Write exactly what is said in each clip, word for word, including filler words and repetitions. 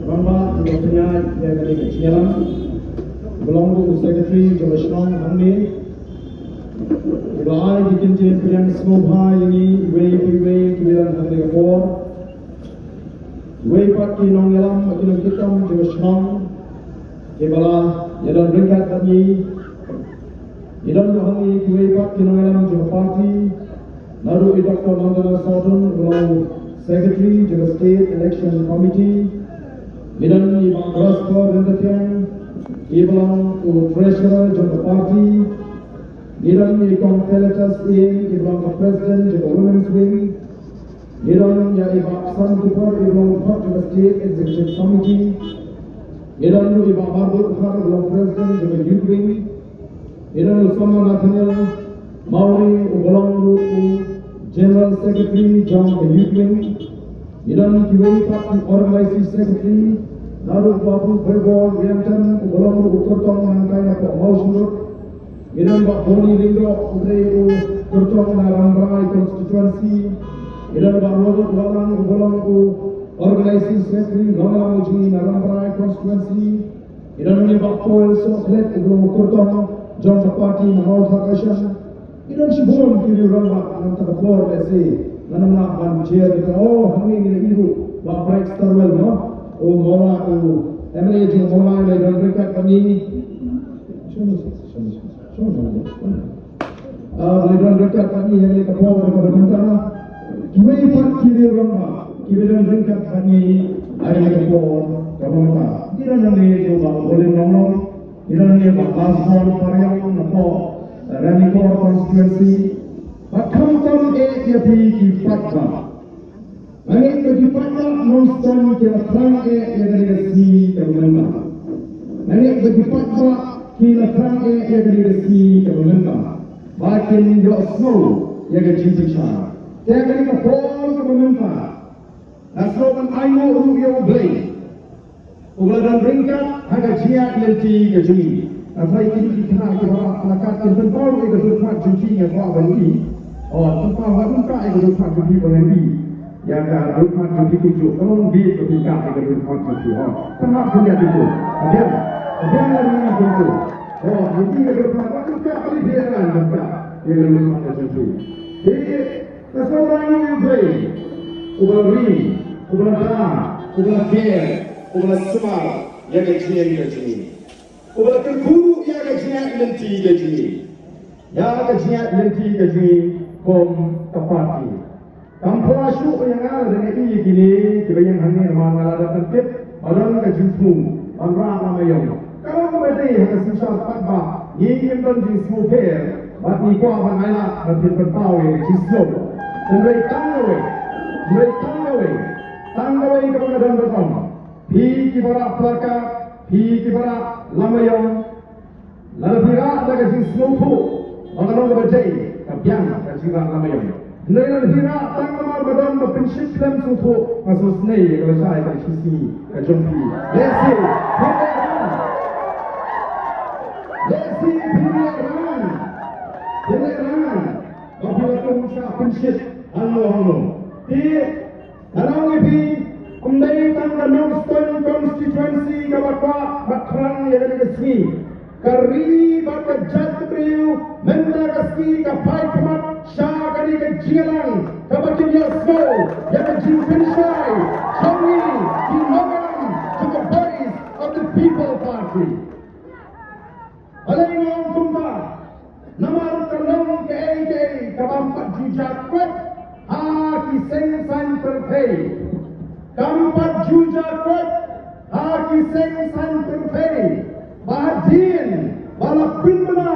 Rangbah, uba pynïaid ïa kane ka jingïalang, uba long ruh u secretary jong ka shnong hangne, uba ai ki kyntien pdiang sngewbha ïa ngi iwei pa iwei kiba don hangne ka por. Iwei pat ki nongïalam bad ki nongkitkam jong ka shnong kiba la ïadon ryngkat bad ngi. Ngi don ruh hangne kiwei pat ki nongïalam jong ka party, naduh i Doctor Nandana Sawdon, uba long u secretary jong ka State Election Committee. Ngi don i Bah Graspor Ryntathiang, iba long u treasurer jong ka party. Ngi don i Kong Felicitas Ïing, iba long ka president jong ka women's wing. Ngi don ïa i Bah San Kupar, iba long part jong ka State Executive Committee. Ngi don ruh i Bah Marbud Dkhar, iba long president jong ka youth wing. Ngi don u Samar Nathaniel Mawrie, uba long ruh u general secretary jong ka youth wing. Ngi don kiwei pat ki organizing secretary, naduh Babu Berbor Riangton, uba long ruh u kyrtong nangtai napoh Mawshynrut. Ngi don Bah Boni Lyngdoh, u dei u kyrtong na Rambrai constituency. Ngi don Bah Robert Wahlang, uba long u organizing secretary nongïalam jong ngi na Rambrai constituency. Ngi don ruh i Bah Paul Sohkhlet, uba long u kyrtong jong ka party na Mawthadraishan. Ngi don shibun ki riew rangbah, nangta ka por lehse ngan ym lah ban jer kita. Oh, hangne ngi la ïohi ruh Bah Bright Starwell, no? U Mawlai, u M L A jong Mawlai, la don ryngkat bad ngi. Ah, la don ryngkat bad ngi ha kane ka por kaba mynta. Kiwei pat ki riew rangbah kiba don ryngkat bad ngi ha kane ka por kaba mynta. Ngi don hangne ïa u Bah Bolin Longlong, ngi don hangne ïa u Bah Lasbon Pariang napoh Ranikor constituency. Bad khamtam eh ïa phi ki paidbah. Nga ngeit ba ki paidbah Nongstoiñ ki la thrang eh ïa kane ka sngi kaba mynta. Nga ngeit ba ki paidbah ki la thrang eh ïa kane ka sngi kaba mynta, ba kin ïohsngew ïa ka jingpynshai. Te ha kane ka por kaba mynta, nga sngewbha ban ainguh ruh ïa U Blei, uba la don ryngkat ha ka jingïaid lynti ka jong ngi. Nga tharai kine ki khynnah kiba rah plakat kin pynpaw ïa ka dohnud jong ki, nga kwah ban ïohi. Oh, pynpaw, wat pynpaw ïa ka dohnud jong ki, ba ngan ïohi ïa ka dohnud jong ki kumjuh. Ka long beit ba pynpaw ïa ka dohnud jong ki. Oh, pynpaw, pynpaw ïa ki tu. Ka biang, ka biang ïa ki tu. Oh, ïohi ïa ka dohnud, wat pynpaw, wat pynpaw ïa ka dohnud jong ki. Te Nga sngewbha ban ainguh ïa U Blei, uba la ri, uba la da, uba la ker, uba la sumar ïa ka jingim ka jong ngi, uba la kyrkhu ïa ka jingïaid lynti ka jong ngi, ïa ka jingïaid lynti ka jong ngi kum ka party. Kam pura shuh ïa nga lada nga ïohi ïa kine kiba ïeng hangne, namar nga la dep ban tip ba don ka jingthmu ban rah lama ïong. Ka long kaba dei ha ka synshar paidbah, ngi ngim don jingsngewpher bad ngi kwah ban ailad ban pynpaw ïa ka jingsngew. Hynrei tang kawei, hynrei tang kawei, tang kawei kaba nga don ban ong. Phi kiba rah plakat, phi kiba rah lama ïong, lada phi rah da ka jingsngewthuh ba ka long kaba dei, ka biang ka jingrah lama ïong. Hynrei lada phi rah tang namar ba don ba pynshit khlem sngewthuh, nga sngewsynei ïa ka lashai ka shisngi ka jong phi. Lehse phi lehrain, lehse phi lehrain, phi lehrain ba phi la kum shah pynshit hangno hangno. Te Nga ong ïa phi, ym dei tang ka Nongstoiñ constituency kaba kwah bad thrang ïa kane ka sngi. Ka ri bad ka jaitbynriew mynta ka sngi ka phai khmat sha kane ka jingïalang kaba kin ïohsngew ïa ka jingpynshai jong ngi ki nongïalam jong ka Voice of the People Party. Balei nga ong kumta? Namar ka long kaei kaei kaba ym pat ju jakhlia ha ki seng saiñ pyrthei. Kam pat ju jakhlia ha ki seng saiñ pyrthei ba hadien ba la pynbna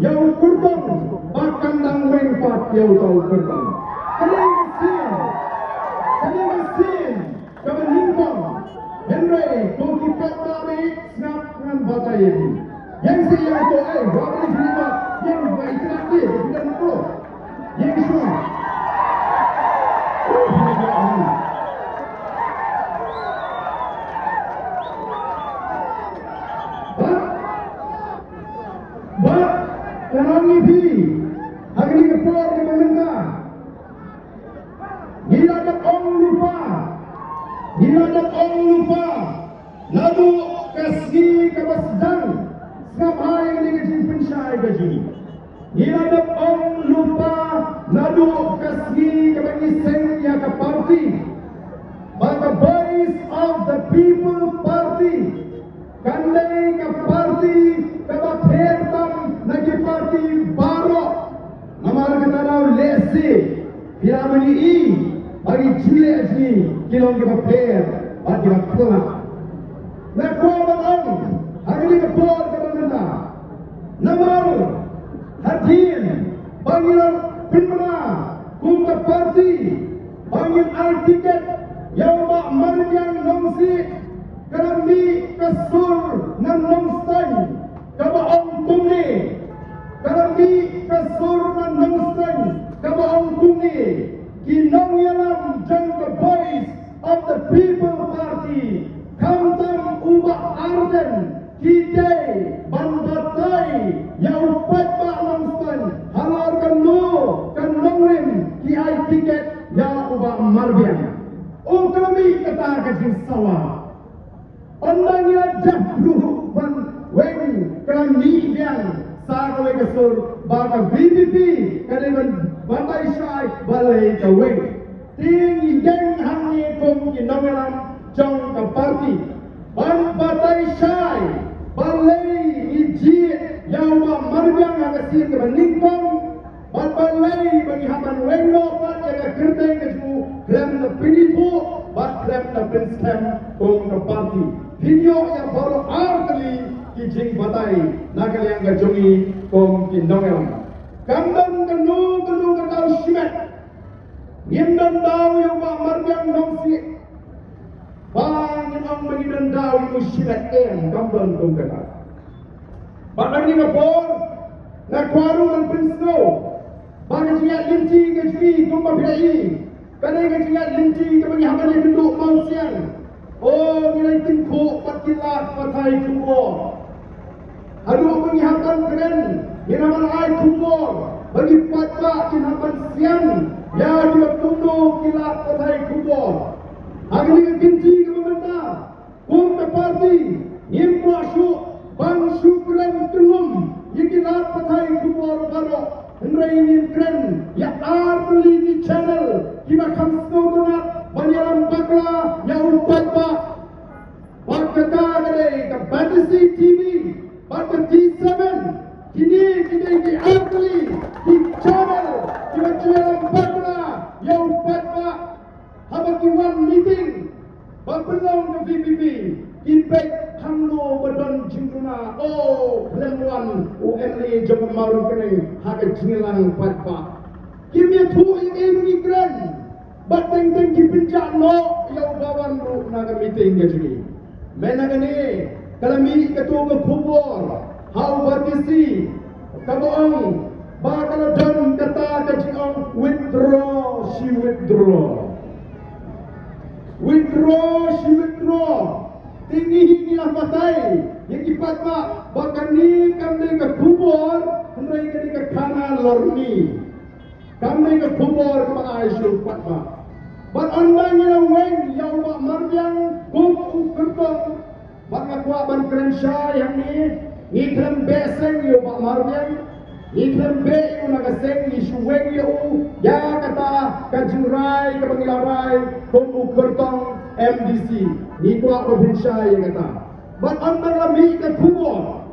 ïa u kyrtong ba kan dang weng pat ïa uta u kyrtong. Kane ka sien, kane ka sien kaba nyngkong. Hynrei ko ki paidbah, sngap ngan batai ïa phi. Ïeng seh ïeng to, eh, wa kane phi ba ïeng ba i kna te ko phi dang to. Ïeng shuwa. Bad, bad ngan ong ïa phi, ha kane ka por kaba mynta, ngi la dep ong lypa. Ngi la dep ong lypa. Ka jong ngi. Ngi la dep ong lypa naduh ka sngi kaba ngi seng ïa ka party ba ka Voice of the People Party kan dei ka party kaba pher tam na ki party baroh. Namar kata daw lehse phi la ban ïohi ba ki jingïaleh jong ngi ki long kiba pher bad kiba khlaiñ. Nga kwah ban ong ha kane ka por kaba mynta, namar hadien ba ngi la pynbna kum ka party ba ngin ai tiket ïa u Bah Marbiang Nongsiej, ka la mih ka sur na Nongstoiñ kaba ong kumne, ka la mih ka sur na Nongstoiñ kaba ong kumne: Ki nongïalam jong ka Voice of the People Party, khamtam u Bah Ardent, ki dei ban batai ïa u paidbah Nongstoiñ halor kano ka nongrim ki ai tiket ïa u Bah Marbiang. O, ka la mih kata ka jingsawa. Ynda ngi la dep ruh ban weng, ka la mih biang sa kawei ka sur ba ka V P P ka dei ban batai shai balei ka weng. Te ngi ïeng hangne kum ki nongïalam jong ka party ban batai shai balei ngi jied ïa u Bah Marbiang ha ka sien kaba nyngkong. Bad balei ba ngi hap ban weng noh pat ïa ka kyrteng ka jong u khlem da pynithuh bad khlem da pynskhem kum ka party? Phin ïoh ïa baroh artylli ki jingbatai na ka liang ka jong ngi kum ki nongïalam. Kam don kano kano ka daw shimet ngim don daw ïa u Bah Marbiang Nongsiej ba ngin ong ba ngi don daw ïa u shimet, em, kam don kum kata. Bad ha kane ka por nga kwah ruh ban pynsngew ba ka jingïaid lynti ka jong ngi kumba phi la ïohi ka dei ka jingïaid lynti kaba ngi hap ban ïakynduh mawsiang. O, ngi la tyngkhuh bad ki lad pathai khubor. Haduh ba ngi hap ban kren, ngi hap ban ai khubor ba ki paidbah kin hap ban sian ïa kiba kumno ki lad pathai khubor. Ha kane ka kynti kaba mynta, kum ka party ngim kwah shuh ban shu kren tyngkhum ïa ki lad pathai khubor baroh, hynrei ngin kren ïa artylli ki channel kiba kham sngewtynnat ban ïalam bakla ïa u paidbah. Bad kata ka dei ka Batesi T V bad ka T seven. Kine ki dei ki artylli ki channel kiba shu ïalam bakla ïa u paidbah. Haba ki wan meeting ba pynlong ka V P P, ki beit hangno ba don jingduna, o, khlem wan u M L A jong ka Mawryngkneng ha ka jingïalang paidbah. Kim ïathuh ïa kaei ba ngi kren bad teng teng ki pynjah noh ïa u ba wan ruh na ka meeting ka jong ngi. Mynta kane ka la mih kato ka khubor ha u Batesi kaba ong ba ka la don kata ka jingong withdraw, shi withdraw. Withdraw, shi withdraw. Te ngi hi ngi la batai ïa ki paidbah ba kane kam dei ka khubor, hynrei ka dei ka khana lorni. Kam dei ka khubor kaba ai sha u paidbah. Bad ynda ngi la weng ïa u Bah Marbiang kum u kyrtong, bad nga kwah ban kren shai hangne, ngi khlem beh seng ïa u Bah Marbiang, ngi khlem beh ïa u na ka seng, ngi shu weng ïa u ïa kata ka jingrai kaba ngi la rai kum u kyrtong M D C. Ngi kwah ban pynshai ïa kata. Bad ynda la mih ka khubor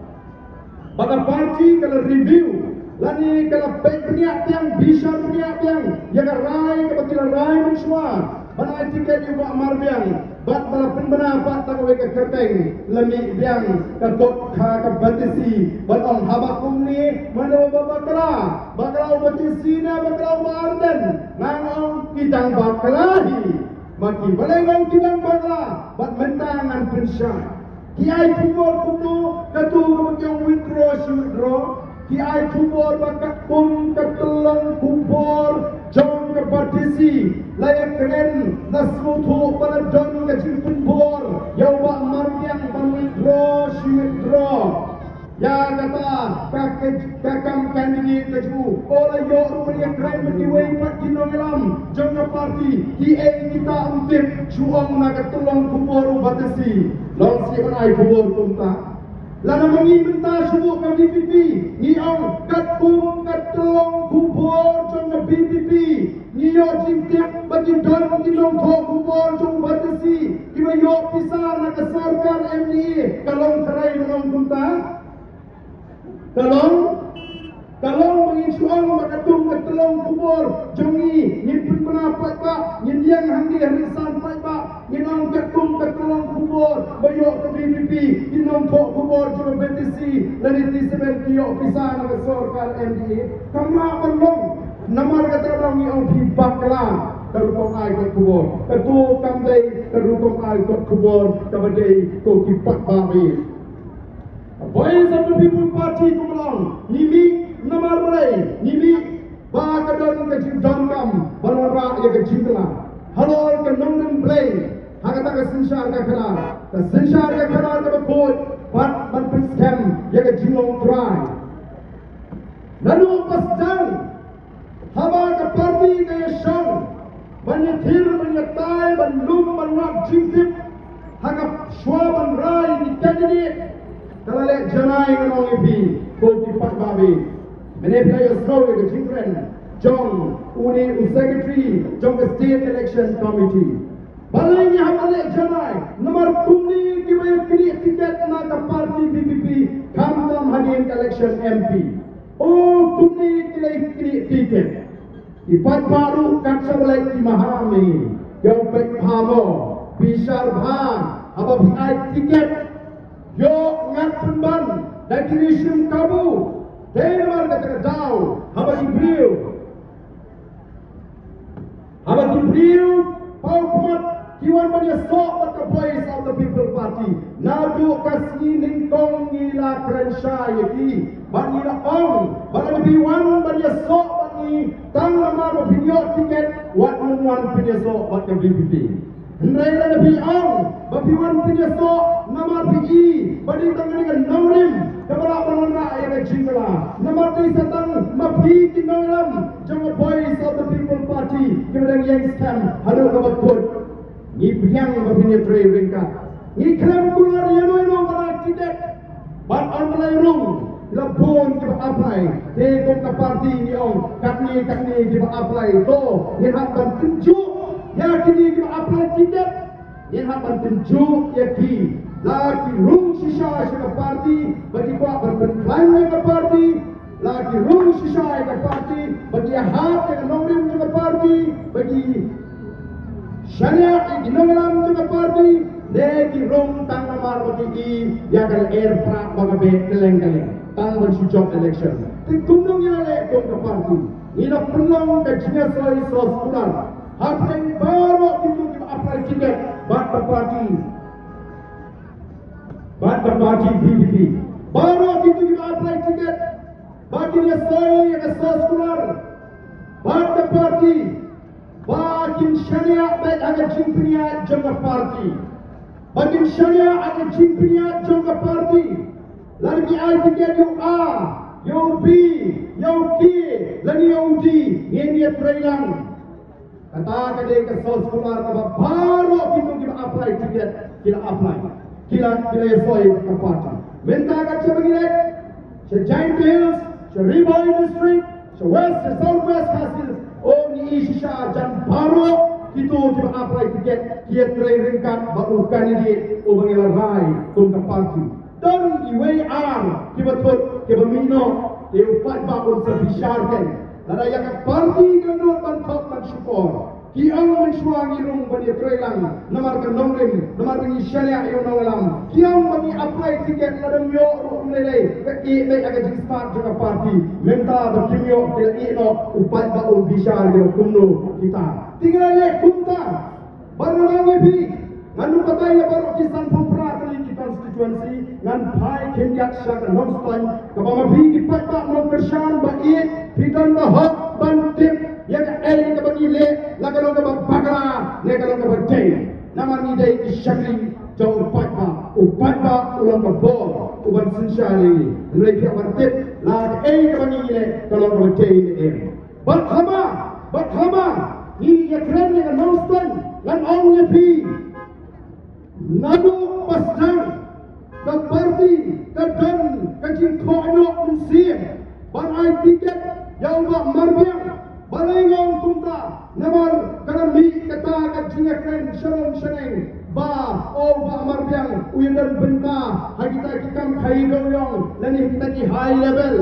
ba ka party ka la review lane ka la peit bniah biang, bishar bniah biang ïa ka rai kaba ki la rai mynshuwa ban ai tiket ïa u Bah Marbiang, bad ba la pynbna pat da kawei ka kyrteng, la mih biang ka kot kha ka Batesi, bad ong haba kumne mano ba bakla, bakla u Batesi ne bakla u Bah Ardent? Nga ong ki dang bakla hi. Ma ki, balei nga ong ki dang bakla? Bad mynta ngan pynshai. Ki ai khubor kumno, kato kaba ki ong withdraw, shi withdraw. Ki ai khubor ba katkum ka tyllong khubor jong ka Batesi la ïakren, la sngewthuh ba la don ka jingpynbor ïa u Bah Marbiang ban withdraw, shi withdraw ïa kata ka, ka, ka kam candidate ka jong u. O, la ïoh ruh ban ïakren bad kiwei pat ki nongïalam jong ka party, kiei kita ym tip, shu ong na ka tyllong khubor u Batesi. Long sih ban ai khubor kumta. Lada ma ngi mynta shu buh ka VPP, ngi ong katkum ka tyllong khubor jong ka VPP, ngi ïoh jingtip ba ki don ki nongthoh khubor jong VTC kiba ïoh pisa na ka sorkar MDA. Ka long tharai ban ong kumta? Ka long, ka long ba ngin shu ong ba katkum ka tyllong khubor jong ngi, ngin pynbna paidbah, ngin ïeng hangne ha rynsan paidbah, ngin ong katkum ka tyllong khubor ba ïoh ka VPP, ki nongthoh khubor jong ka VTC lane T seven ki ïoh pisa na ka sorkar MDA. Kam lah ban long. Namar kata ka daw ngi ong phi bakla ka rukom ai kot khubor. Kato kam dei ka rukom ai kot khubor kaba dei ko ki paidbah. Voice of the People Party kumba long, ngi mih namar balei? Ngi mih ba ka don ka jingdonkam ban wanrah ïa ka jingkylla halor ka nongrim Blei ha kata ka synshar ka khadar, ka synshar ka khadar kaba khuid bad ban pynskhem ïa ka jinglong trai. Naduh ba sdang, haba ka party ka ïashong ban ïathir, ban ïatai, ban lum, ban wad jingtip ha ka shuwa ban rai ïa ki candidate, ka la leh janai, ngan ong ïa phi ko ki paidbah. Mynne phi la ïohsngew ïa ka jingkren jong une u secretary jong ka State Election Committee. Balei ngi hap ban leh janai? Namar kumne kiba ïa knieh tiket na ka party VPP, khamtam hadien ka election MP. O, kumne ki la ïa knieh tiket. Ki paidbah ruh kat shaba leit ki maham ïa ngi. Ïa u peit bha mo, bishar bha haba phi ai tiket. Ïoh ngat pynban da kine shim kabu. Dei namar kata ka daw haba ki briew, haba ki briew, paw khmat, ki wan ban ïasoh bad ka Voice of the People Party. Naduh ka sngi nyngkong ngi la kren shai ïa ki bad ngi la ong ba lada phi wan ban ïasoh bad ngi tang namar ba phin ïoh tiket, wat nym wan phin ïasoh bad ka VPP. Hynrei lada phi ong ba phi wan phin ïasoh namar phi i ba dei tang kane ka nongrim kaba lah ban wanrah ïa ka jingkylla, namar dei sa tang ma phi ki nongïalam jong ka Voice of the People Party kiba dang ïeng skhem haduh kaba kut, ngi pdiang ba phin ïatrei ryngkat. Ngi khlem kular ïano ïano ba la tiket. Bad ym lei rung, la bun kiba apply. Te kum ka party ngi ong katne katne kiba apply. To ngin hap ban tynjuh ïa kine kiba apply tiket. Ngin hap ban tynjuh ïa ki. La ki rung shisha sha ka party ba ki kwah ban pynkhlaiñ ïa ka party. La ki rung shisha ïa ka party ba ki ïahap ïa ka nongrim jong ka party, ba ki shaniah ïa ki nongïalam jong ka party, ne ki rung tang namar ba ki i ïa ka lyer prah ba ka beh kylleng kylleng tang ban shu jop election. Te kumno ngi la leh kum ka party? Ngi la pynlong ka jingïasoi soskular hapdeng baroh kito kiba apply tiket bad ka party, bad ka party VPP. Baroh kito kiba apply tiket ba kin ïasoi ïa ka soskular bad ka party, ba kin shaniah beit ha ka jingpynïaid jong ka party. Ba kin shaniah ha ka jingpynïaid jong ka party. Lada ki ai tiket ïa u A, ïa u B, ïa u K, lane ïa u D, ngin ïatreilang. Kata ka dei ka soskular kaba baroh kito kiba apply tiket ki la apply. Ki la, ki la ïasoi ka party. Mynta ka jingpynïaid sha Jaintia Hills, sha Ri Bhoi District, sha West, sha South West Khasi Hills. O, ngi i shisha jan baroh kito kiba apply tiket ki ïatrei ryngkat bad u candidate uba ngi la rai kum ka party. Don iwei ar kiba thut kiba mih noh, te u paidbah un sa bishar kein. Lada ïa ka party ka nud ban thok ban shukor, ki ong mynshuwa ngi rung ban ïatreilang namar ka nongrim, namar ba ngi shaniah ïa u nongïalam. Ki ong ba ngi apply tiket, lada ym ïoh ruh ym lei lei, ka ïeh beit ha ka jingstad jong ka party. Mynta ba kim ïoh, ki la ïeh noh, u paidbah un bishar ïa kumno kita. Te ngi la leh kumta. Bad ngan ong ïa phi, ngan ym batai ïa baroh ki sanphew phra tylli ki constituency, ngan phai khyndiat sha ka Nongstoiñ, kaba ma phi ki paidbah nongkyrshan ba ïeit, phi don ka hok ban tip ïa kaei kaba ngi leh, la ka long kaba bakla ne ka long kaba dei. Namar ngi dei ki shakri jong u paidbah, u paidbah u long ka bor uban synshar ïa ngi. Hynrei phi hap ban tip la kaei kaba ngi leh ka long kaba dei ne em. Bad haba, bad haba ngi ïakren ïa ka Nongstoiñ, ngan ong ïa phi, naduh ba sdang ka party Ka don ka jingkhohnoh mynsiem ban ai tiket ïa u Bah Marbiang. Balei nga ong kumta? Namar ka la mih kata ka jingïakren shalom shaneng ba u Bah Marbiang u ïadon bynta ha kita ki kam khaïi dewiong lane kita ki high level.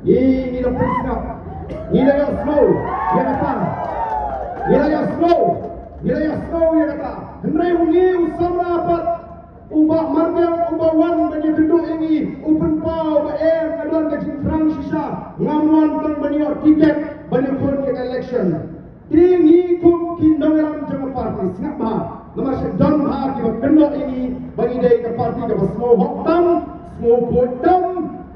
Ngi, ngi la pynsngap, ngi la ïohsngew ïa kata, ngi la ïohsngew, ngi la ïohsngew ïa kata. Hynrei u ngi u samla pat u Bah Marbiang uba wan ban ïakynduh ïa ngi, u pynpaw ba em, nga don ka jingthrang shisha, ngam wan tang ban ïoh tiket ban ïakhun ïa ka election. Te ngi kum ki nongïalam jong ka party sngap bha, namar shu don bha kiba kynnoh ïa ngi ba ngi dei ka party kaba sngewhok tam, sngewkhuid tam.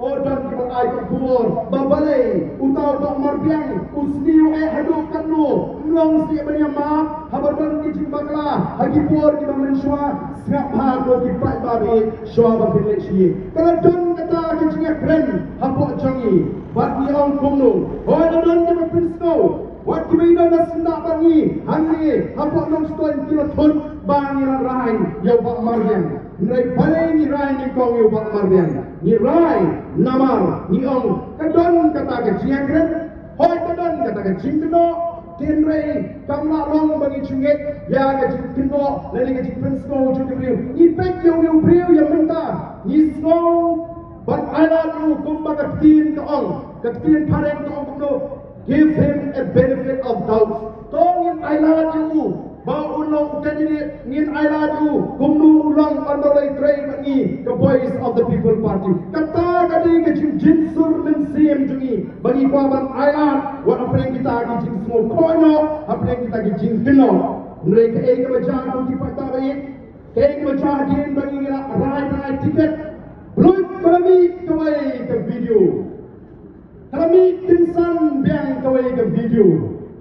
O, don kiba ai ka khubor ba balei uta u Bah Marbiang u sniew eh haduh katno, ym long shuh ban ïamap haba don ki jingbakla ha ki por kiba mynshuwa. Sngap bha ko ki paidbah, shuwa ba phin leit sha ïing. Ka la don kata ka jingïakren hapoh jong ngi bad ngi ong kumno? Hooid, la don kiba pynsngew, wat kiba ïadon syndah bad ngi hangne hapoh Nongstoiñ ki la thut ba ngi la rai ïa u Bah Marbiang. Hynrei balei ngi rai nyngkong ïa u Bah Marbiang? Ngi rai namar ngi ong ka don kata ka jingïakren, hooid ka don kata ka jingkynnoh. Te hynrei kam lah long ba ngi ju ngeit ïa ka jingkynnoh lane ka jingpynsngew jong ki briew. Ngi peit ïa une u briew ïa mynta, ngi sngew ban ailad ïa u kumba ka ktien ka ong, ka ktien phareng ka ong kumno, give him a benefit of doubt. To ngin ailad ïa u ba u long u candidate, ngin ailad ïa u kumno u long, ynda u la ïatrei bad ngi ka Voice of the People Party. Kata ka dei ka jingjynsur mynsiem jong ngi ba ngi kwah ban ailad wat hapdeng kita ki jingsngewkhohnoh, hapdeng kita ki jingkynnoh. Hynrei kaei kaba jia ko ki paidbah, kaei kaba jia hadien ba ngi la rai ban ai tiket? Bluit, ka la mih kawei ka video. Ka la mih kynsan biang kawei ka video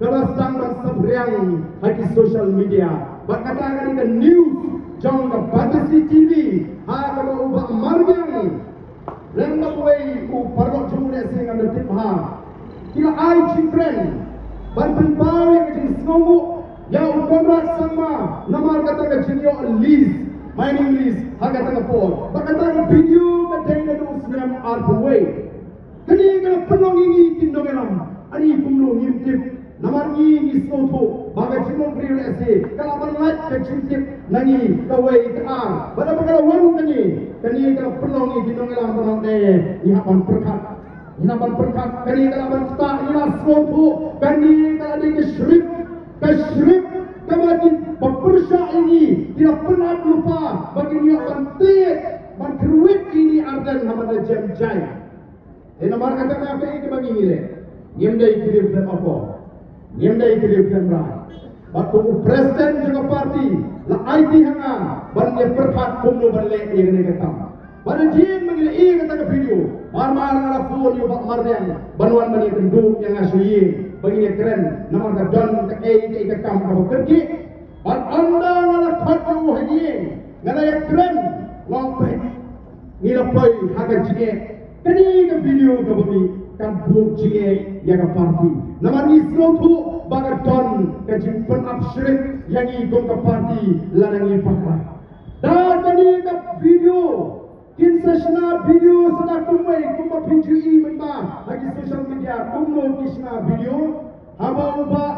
kaba sdang ban saphriang ha ki social media. Bad kata ka dei ka news jong ka Batesi TV, ha kaba u Bah Marbiang lem bad uwei u paralok jong u, lehse ngam da tip bha, ki la ai jingkren ban pynpaw ïa ka jingsngewnguh ïa u Conrad Sangma namar kata ka jingïoh lease, mining lease ha kata ka por. Bad kata ka video ka dei naduh u snem arphew wei. Kane ka la pynlong ïa ngi ki nongïalam, ani kumno ngim tip? Namar ngi ngi sngewthuh ba ka jingmut briew lehse ka la ban lait ka jingtip na ngi kawei ka ar. Bad haba ka la wan kane, kane ka la pynlong ïa ki nongïalam ba nang, eh, ngi hap ban pyrkhat. Ngi hap ban pyrkhat, kane ka la ban ktah, ngi la sngewthuh kane ka la dei ka script, ka script kaba ki ba pyrshah ïa ngi ki la pynap lypa ba kin ïoh ban tied ban kyrwit ïa ngi Ardent haba da jem jai. Te namar kata ka, kaei kaba ngi ngi leh? Ngim dei ki riew khlem akor, ngim dei ki riew khlem rai. Bad kum u president jong ka party la aiti ha nga ban ïa pyrkhat kumno ban leh ïa kane ka kam. Bad hadien ba ngi la ïoh kata ka video, mar mar nga la phone ïa u Bah Marbiang ban wan ban ïakynduh ïa nga sha ïing ba ngin ïakren namar ka don kaei kaei ka kam kaba kyrkieh. Bad ynda nga la khot ïa u ha ïing, nga la ïakren, nga ong peit, ngi la poi ha ka jingeh. Kane ka video kaba mih kan buh jingeh ïa ka party. Namar ngi sngewthuh ba ka don ka jingpynap script ïa ngi kum ka party lada ngi pakla. Da kane ka video kin sa shna video sa da kumwei, kumba phi ju i mynba ha ki social media kumno ki shna video. Haba u Bah,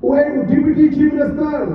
uwei u Deputy Chief Minister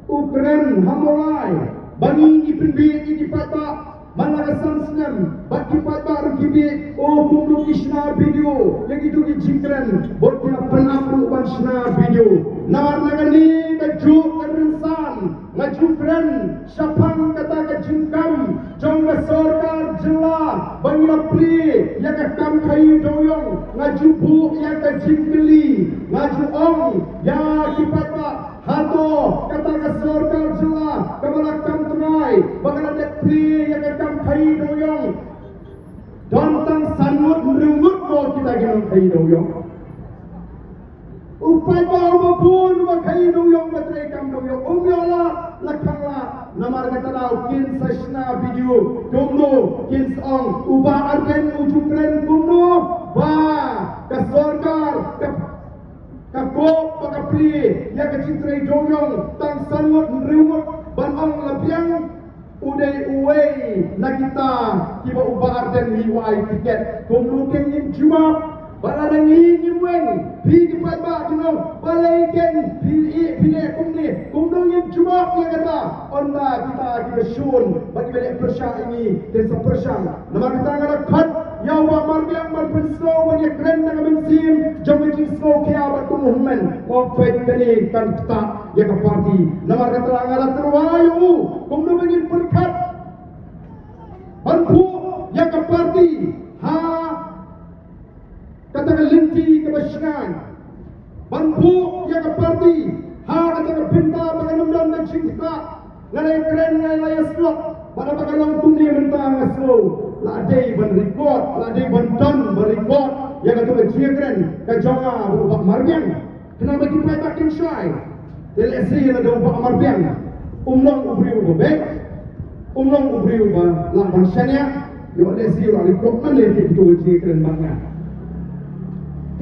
u kren ha Mawlai ba ngi ngi pynbieit ïa ki paidbah man la ka san snem, bad ki paidbah ruh ki bieit. O, kumno ki shna video ïa kito ki jingkren, bad ki la pynap ruh ban shna video. Namar na kane kajuh ka rynsan nga ju kren shaphang kata ka jingkam jong ka sorkar jylla ba ngi la plie ïa ka kam khaïi dewiong. Nga ju buh ïa ka jingkylli, nga ju ong ïa ki paidbah, hato kata ka sorkar jylla kaba la kam trai ba ka la dep plie ïa ka kam khaïi dewiong don tang san ngut hynriew ngut ko kita ki nongkhaïi dewiong? U paidbah uba bun uba khaïi dewiong, uba trei kam dewiong, um ïoh lad la khang lad. Namar kata daw kin sa shna video kumno, kin sa ong u Bah Ardent u ju kren kumno ba ka sorkar ka, ka kup ba ka plie ïa ka jingtrei dewiong tang san ngut hynriew ngut, ban ong la biang U dei uwei na kita kiba u Bah Ardent hi u ai tiket. Kumno kein ngin jubab? Ba la dang ngi ngim weng, phi ki paidbah ki ong, balei kein phi ïeh phi leh kumne? Kumno ngin jubab ïa kata? Ynda kita kiba shun bad kiba leh pyrshah ïa ngi kin sa pyrshang. Namar kata nga la khot ïa u Bah Marbiang ban pynsngew ban ïakren na ka mynsiem jong ka jingsngewkhia bad kumno hynmen. Nga peit kane kan ktah ïa ka party. Namar kata nga la tyrwa ïa u kumno ba ngin pyrkhat ban buh ïa ka party ha kata ka lynti kaba shngaiñ, ban buh ïa ka party ha kata ka bynta ba kan ym don ka jingktah. Nga la ïakren, nga la ïasnoh, bad haba ka long kumne mynta nga sngew la dei ban record, la dei ban don ban record ïa kata ka jingïakren ka jong nga bad u Bah Marbiang. Khnang ba ki paidbah kin shai. Te lehse lada u Bah Marbiang um long u briew uba beit, um long u briew uba lah ban shaniah, ïoh lehse u la record man lehse kito ki jingïakren bad nga.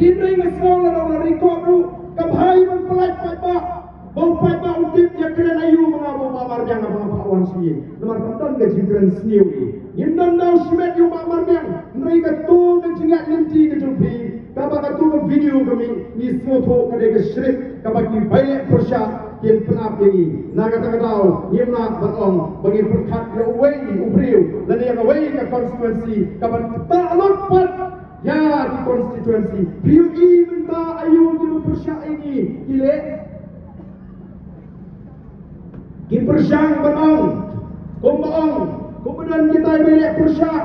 Hynrei nga sngew lada u la record ruh ka bha ban pyllait paidbah, ba u paidbah un tip ïakren aïu ma nga bad u Bah Marbiang haba nga phah wan sha ïing. Namar kam don ka jingkren sniew ïa ngi. Ngim don daw shimet ïa u Bah Marbiang. Hynrei kato ka jingïaid lynti ka jong phi, kaba kato ka video ka mih, ngi sngewthuh ka dei ka script kaba ki bai leh pyrshah kin pynap ïa ngi. Na kata ka daw ngim lah ban ong ba ngin pyrkhat ïa uwei u briew lane ïa kawei ka constituency kaban ktah lut pat ïa ki constituency. Phi ïohi mynta aïu kiba pyrshah ïa ngi ki leh? Ki pyrshang ban ong, kumba ong, kumba don kita kiba leh pyrshah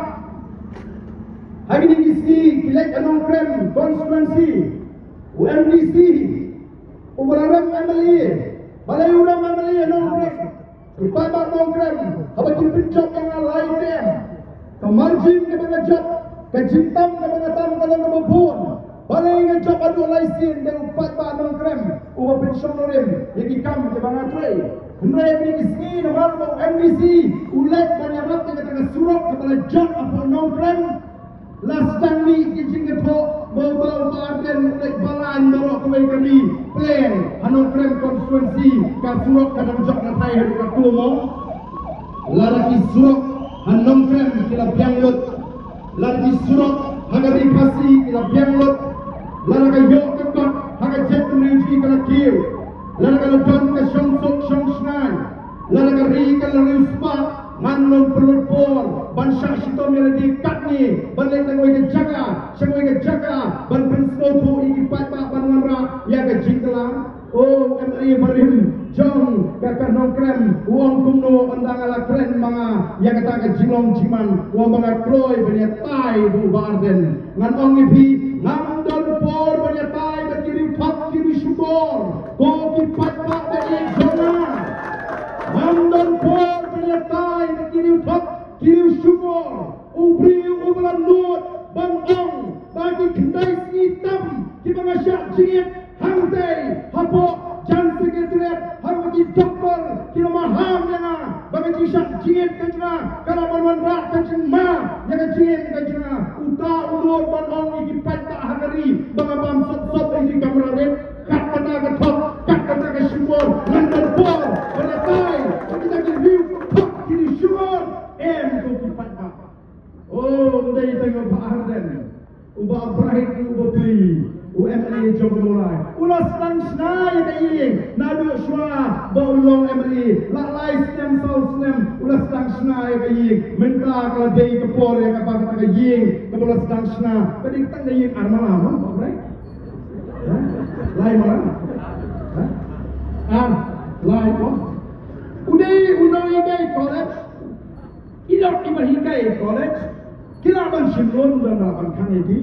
ha kine ki sngi, ki leit ha Nongkrem constituency, u MDC uba la rem MLA. Balei u rem MLA ha Nongkrem? Ki paidbah Nongkrem haba ki pynjop ïa nga lai term, ka margin kaba nga jop, ka jingtam kaba nga tam ka long kaba bun. Balei nga jop haduh lai sien? Dei u paidbah Nongkrem uba pynshong nongrim ïa ki kam kiba nga trei. Hynrei ha kine ki sngi namar ba u MDC u leit ban ïarap ïa kata ka surok kaba la jot hapoh Nongkrem, la sdang mih ki jingkyntu ba u Bah Ardent u leit balang baroh kawei ka ri. Pleng ha Nongkrem constituency ka surok ka dang jot na thaiñ haduh ka Tumong. Lada ki surok ha Nongkrem ki la biang lut, lada ki surok ha ka Ri Khasi ki la biang lut, lada ka ïoh ka kot ha ka jaitbynriew jong ngi ka la kiew, lada ka la don ka shongsuk shongshngaiñ, lada ka ri ka la riewspah, ngan nym pynlut por ban shah shitom ïa lade katne ban leit na kawei ka jaka sha kawei ka jaka ban pynsngewthuh ïa ki paidbah ban wanrah ïa ka jingkylla. O MLA barim jong ka Nongkrem, u ong kumno ynda nga la kren ma nga ïa kata ka jinglong jingman, u ong ba nga kloi ban ïatai bad u Bah Ardent. Ngan ong ïa phi, ngam don por ban ïatai bad ki riewthot ki riewshukor. Ko ki paidbah ba ïeit jong nga, ngam don por ban ïatai bad ki riewthot ki riewshukor. U briew uba la nud ban ong ba ki khyndai sngi tam kiba nga shah jingit hangtei hapoh Jan Secretariat, haba ki doktor ki la maham ïa nga ba ka jingshah jingit ka jong nga ka la ban wanrah ka jingma ïa ka jingim ka jong nga. Uta u nud ban ong ïa ki paidbah ha ka ri ba nga bam sop sop ïa ki kamra rit. Kat kata ka thok, kat kata ka shukor, ngan don por ban ïatai ïa kita ki riewthot ki riewshukor. Em, ko ki paidbah. O, ym dei tang u Bah Ardent, u Bah Bright, u Bah Pli, u MLA jong ka Mawlai, u la sdang shna ïa ka ïing naduh shuwa ba u long MLA. La lai snem saw snem u la sdang shna ïa ka ïing. Mynta ka la dei ka por ïa kaba kata ka ïing kaba u la sdang shna ka dei tang ka ïing ar mala mo, Bah Bright? Ha? Lai mala? Ha? Ar, lai mo? U dei u nonghikai college. Ki lok kiba hikai college ki lah ban shim loan, don lah ban khang ïa ki.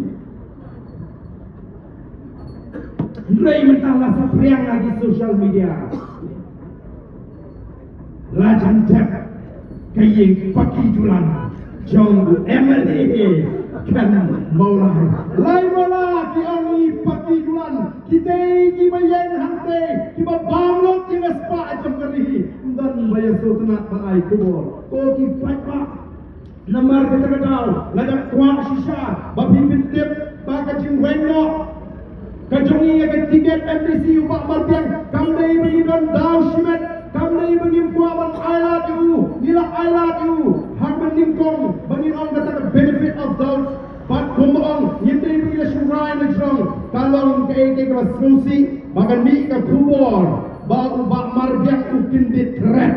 Hynrei mynta la saphriang ha ki social media, la jan thep ka ïing paki dulan jong u MLA khlem Mawlai. Lai mala ki ong i paki dulan. Kitei kiba ïeng hangtei kiba bam lut ïa ka spah jong ka ri, ym don ba ïasngewtynnat ban ai khubor. Ko ki paidbah, namar kata ka daw nga dang kwah shisha ba phi pyntip ba ka jingweng noh ka jong ngi ïa ka tiket MDC u Bah Marbiang kam dei ba ngi don daw shimet, kam dei ba ngim kwah ban ai lad ïa u. Ngi la ai lad ïa u ha kaba nyngkong ba ngin ong kata ka benefit of doubt. Bad kumba ong, ngim dei ba ngi la shu rai na jrong, ka long kaei kaei kaba sngewsih ba kan mih ka khubor ba u Bah Marbiang u kyndit thret.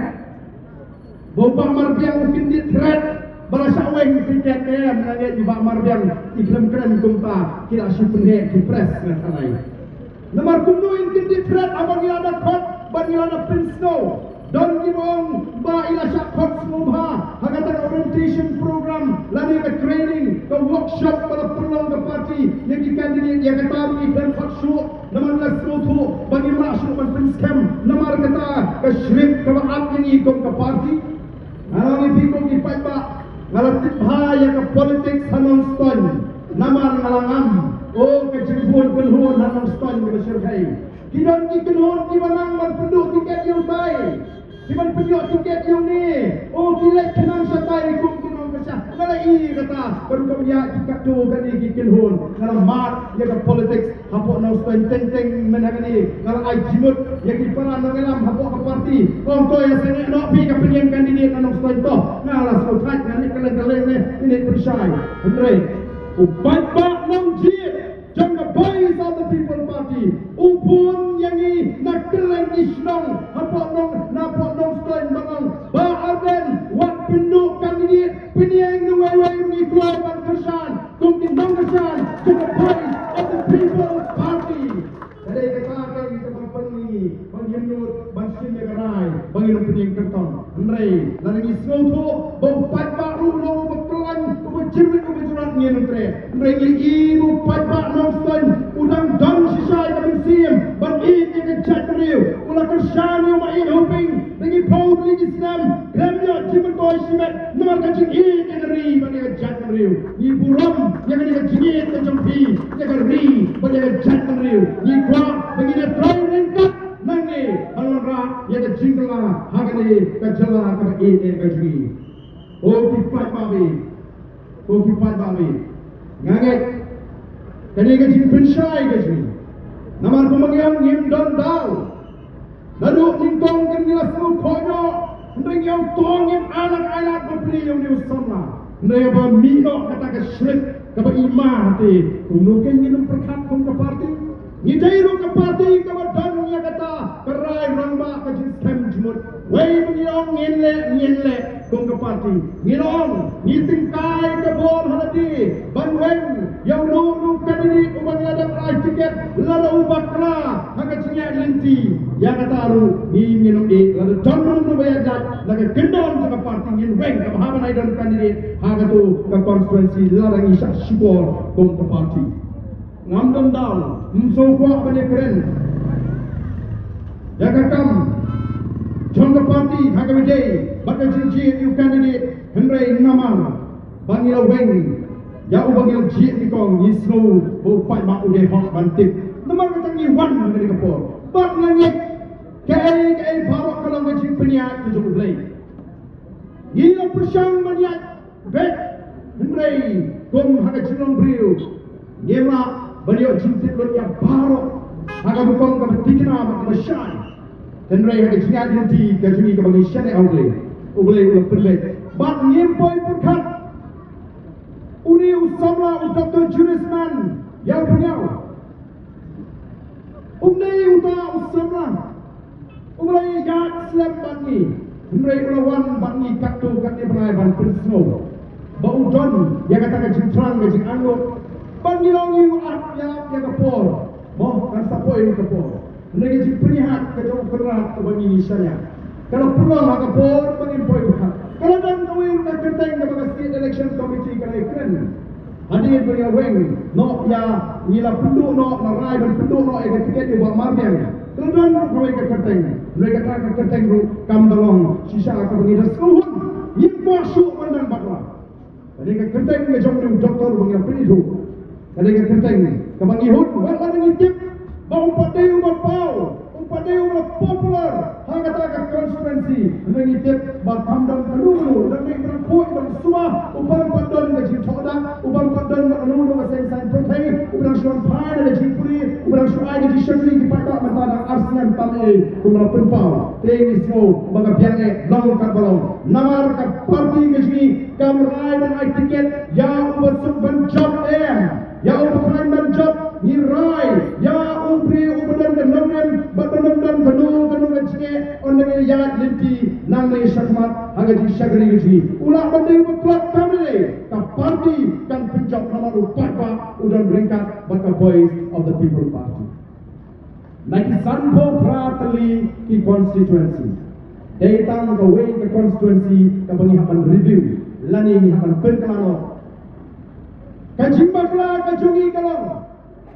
Ba u Bah Marbiang u kyndit thret ba la shah weng tiket, em, nga ngeit u Bah Marbiang i khlem kren kumta, ki la shu pynheh ki press nga tharai. Namar kumno in kyndit thret haba ngi la da khot bad ngi la da pynsngew. Don kiba ong ba i la shah khot sngewbha ha kata ka orientation program lane ka training, ka workshop ba la pynlong ka party ïa ki candidate, ïa kata ruh i khlem khot shuh. Namar nga sngewthuh ba ngim lah shuh ban pynskhem namar kata ka script kaba ap ïa ngi kum ka party. Nga la ong ïa phi ko ki paidbah, nga la tip bha ïa ka politics ha Nongstoiñ. Namar nga la ngam, oh, ka jingbun kynhun ha Nongstoiñ kaba shyrkhei. Ki don ki kynhun kiba nang ban pynduh tiket ïa utai, ki ban pynïoh tiket ïa une. Oh, ki leit khnang shatai kum ki nongkyrshan. Nga la ïohi kata, ka rukom ïa ki katto katne ki kynhun. Nga la mad ïa ka politics hapoh Nongstoiñ teng teng mynta kane. Nga la ai jingmut ïa ki para nongïalam hapoh ka party. Ong to ïa sangeh noh phi ka pynïeng candidate na Nongstoiñ to. Nga la sngewthuh, nga leit kylleng kylleng ne, ne pynshai. Hynrei u paidbah nongjied jong ka Voice of the People Party u bun ïa ngi na kylleng ki shnong hapoh Nong, napoh Nongstoiñ ba ong Bah Ardent wat pynduh candidate, pynïeng da uwei uwei ruh ngi kloi ban kyrshan kum ki nongkyrshan jong ka Voice of the People Party. Ka dei kata ka dei kaba pynlong ïa ngi ban ïeng lut ban shim ïa ka rai ba ngin ym pynïeng kyrtong. Hynrei lada ngi sngewthuh ba u paidbah ruh u long uba khlaiñ, uba jyrngit, uba jynrat, ngin ym treh. Hynrei ngi i ba u paidbah Nongstoiñ u dang don shisha ïa ka mynsiem ban ïeit ïa ka jaitbynriew. U la kyrshan ïa u Maieit Hoping da ki phew tylli ki snem, khlem ïoh jingmyntoi shimet namar ka jingïeit ïa ka ri bad ïa ka jaitbynriew. Ngi burom ïa kane ka jingïeit ka jong phi ïa ka ri bad ïa ka jaitbynriew. Ngi kwah ba ngin ïa trei ryngkat nangne ban wanrah ïa ka jingkylla ha kane ka jylla kaba ïeit ka jong ngi. Ko ki paidbah, ko ki paidbah, nga ngeit kane ka jingpynshai ka jong ngi. Namar kumba ngi ong, ngim don daw. Naduh nyngkong kan ngi la sngewkhoh noh, hynrei ngi ong to ngin ailad ailad ban plie ïa une u samla. Hynrei haba mih noh kata ka script kaba i ma te, kumno kein ngin ym pyrkhat kum ka party? Ngi dei ruh ka party kaba don ïa kata ka rai rangbah, ka jingskhem jingmut. Wei ba ngi ong ngin leh, ngin leh kum ka party. Ngi la ong ngi tyngkai ka bor ha lade ban weng ïa uno uno u candidate uba ngi la dep ai tiket, lada u bakla ha ka jingïaid lynti. Ïa kata ruh ngi ngin ong eh, lada don uno uno uba ïaid lait na ka kyndon jong ka party, ngin weng kaba haba nai don candidate ha kato ka constituency lada ngi shah shukor kum ka party. Ngam don daw, ym sngewkwah ban ïakren ïa ka kam jong ka party ha kaba ïadei bad ka jingjied ïa u candidate, hynrei namar ba ngi la weng ïa uba ngi la jied nyngkong, ngi sngew ba u paidbah u dei hok ban tip. Namar kata ngi wan ha kane ka por bad nga ngeit kaei kaei baroh ka long ka jingpynïaid ka jong U Blei. Ngi la pyrshang ban ïaid beit, hynrei kum ha ka jinglong briew ngim lah ban ïoh jingtip lut ïa baroh ha ka rukom kaba thikna bad kaba shai. Hynrei ha ka jingïaid lynti ka jong ngi kaba ngi shaniah ha U Blei, U Blei u la pynbeit. Bad ngim poi pyrkhat une u samla, u Doktor Julius Mann, ïa u pynïaw. Um dei uta u samla uba la ïaid slem bad ngi, hynrei u la wan bad ngi katto katne bnai ban pynsngew ba u don ïa kata ka jingthrang, ka jingangnud. Bad ngi la ong ïa u ap ïa, ap ïa ka por, mo, kan sa poi ka por. Hynrei ka jingpynïaid ka jong u Kynrad uba ngi shaniah ka la pynlong ha ka por ba ngim poi pyrkhat. Ka la don kawei ka kyrteng kaba ka State Election Committee ka la ïakren. Hadien ba ngi la weng noh ïa, ngi la pynduh noh, la rai ban pynduh noh ïa ka tiket ïa u Bah Marbiang, ka la don ruh kawei ka kyrteng. Hynrei kata ka kyrteng ruh kam da long shisha kaba ngi da sngewhun. Ngim kwah shuh ban dang bakla. Kane ka kyrteng ka jong une u doktor ba ngi la pynithuh. Kane ka kyrteng kaba ngi hun, wat la ngi tip ba um pat dei uba paw, um pat dei uba popular ha kata ka constituency. Hynrei ngi tip ba kam don kano kano, dang mih, dang khuid, dang suba, u bym pat don ka jingthoh dak, u bym pat don kano kano ka seng saiñ pyrthei, u dang shu wan phai na ka jingpule, u dang shu ai ka jingshakri ki paidbah mynta. Ar snem tam eh kum la pynpaw. Te ngi sngew ba ka biang eh long katba long. Namar ka party ka jong ngi kam rai ban ai tiket ïa uba suk ban jop em. Ïa uba khlaiñ ban jop, ngi rai ïa u briew uba don ka nongrim bad ba ym don kano kano ka jingeh, ynda ngi ïaid lynti nangne shakhmat ha ka jingshakri ka jong ngi. U lah ban dei uba tlot kam lei, ka party kan pynjop namar u paidbah u don ryngkat bad ka Voice of the People Party. Na ki sanphew phra tylli ki constituency, dei tang kawei ka constituency kaba ngi hap ban review lane ngi hap ban pynkylla noh. Ka jingbakla ka jong ngi ka long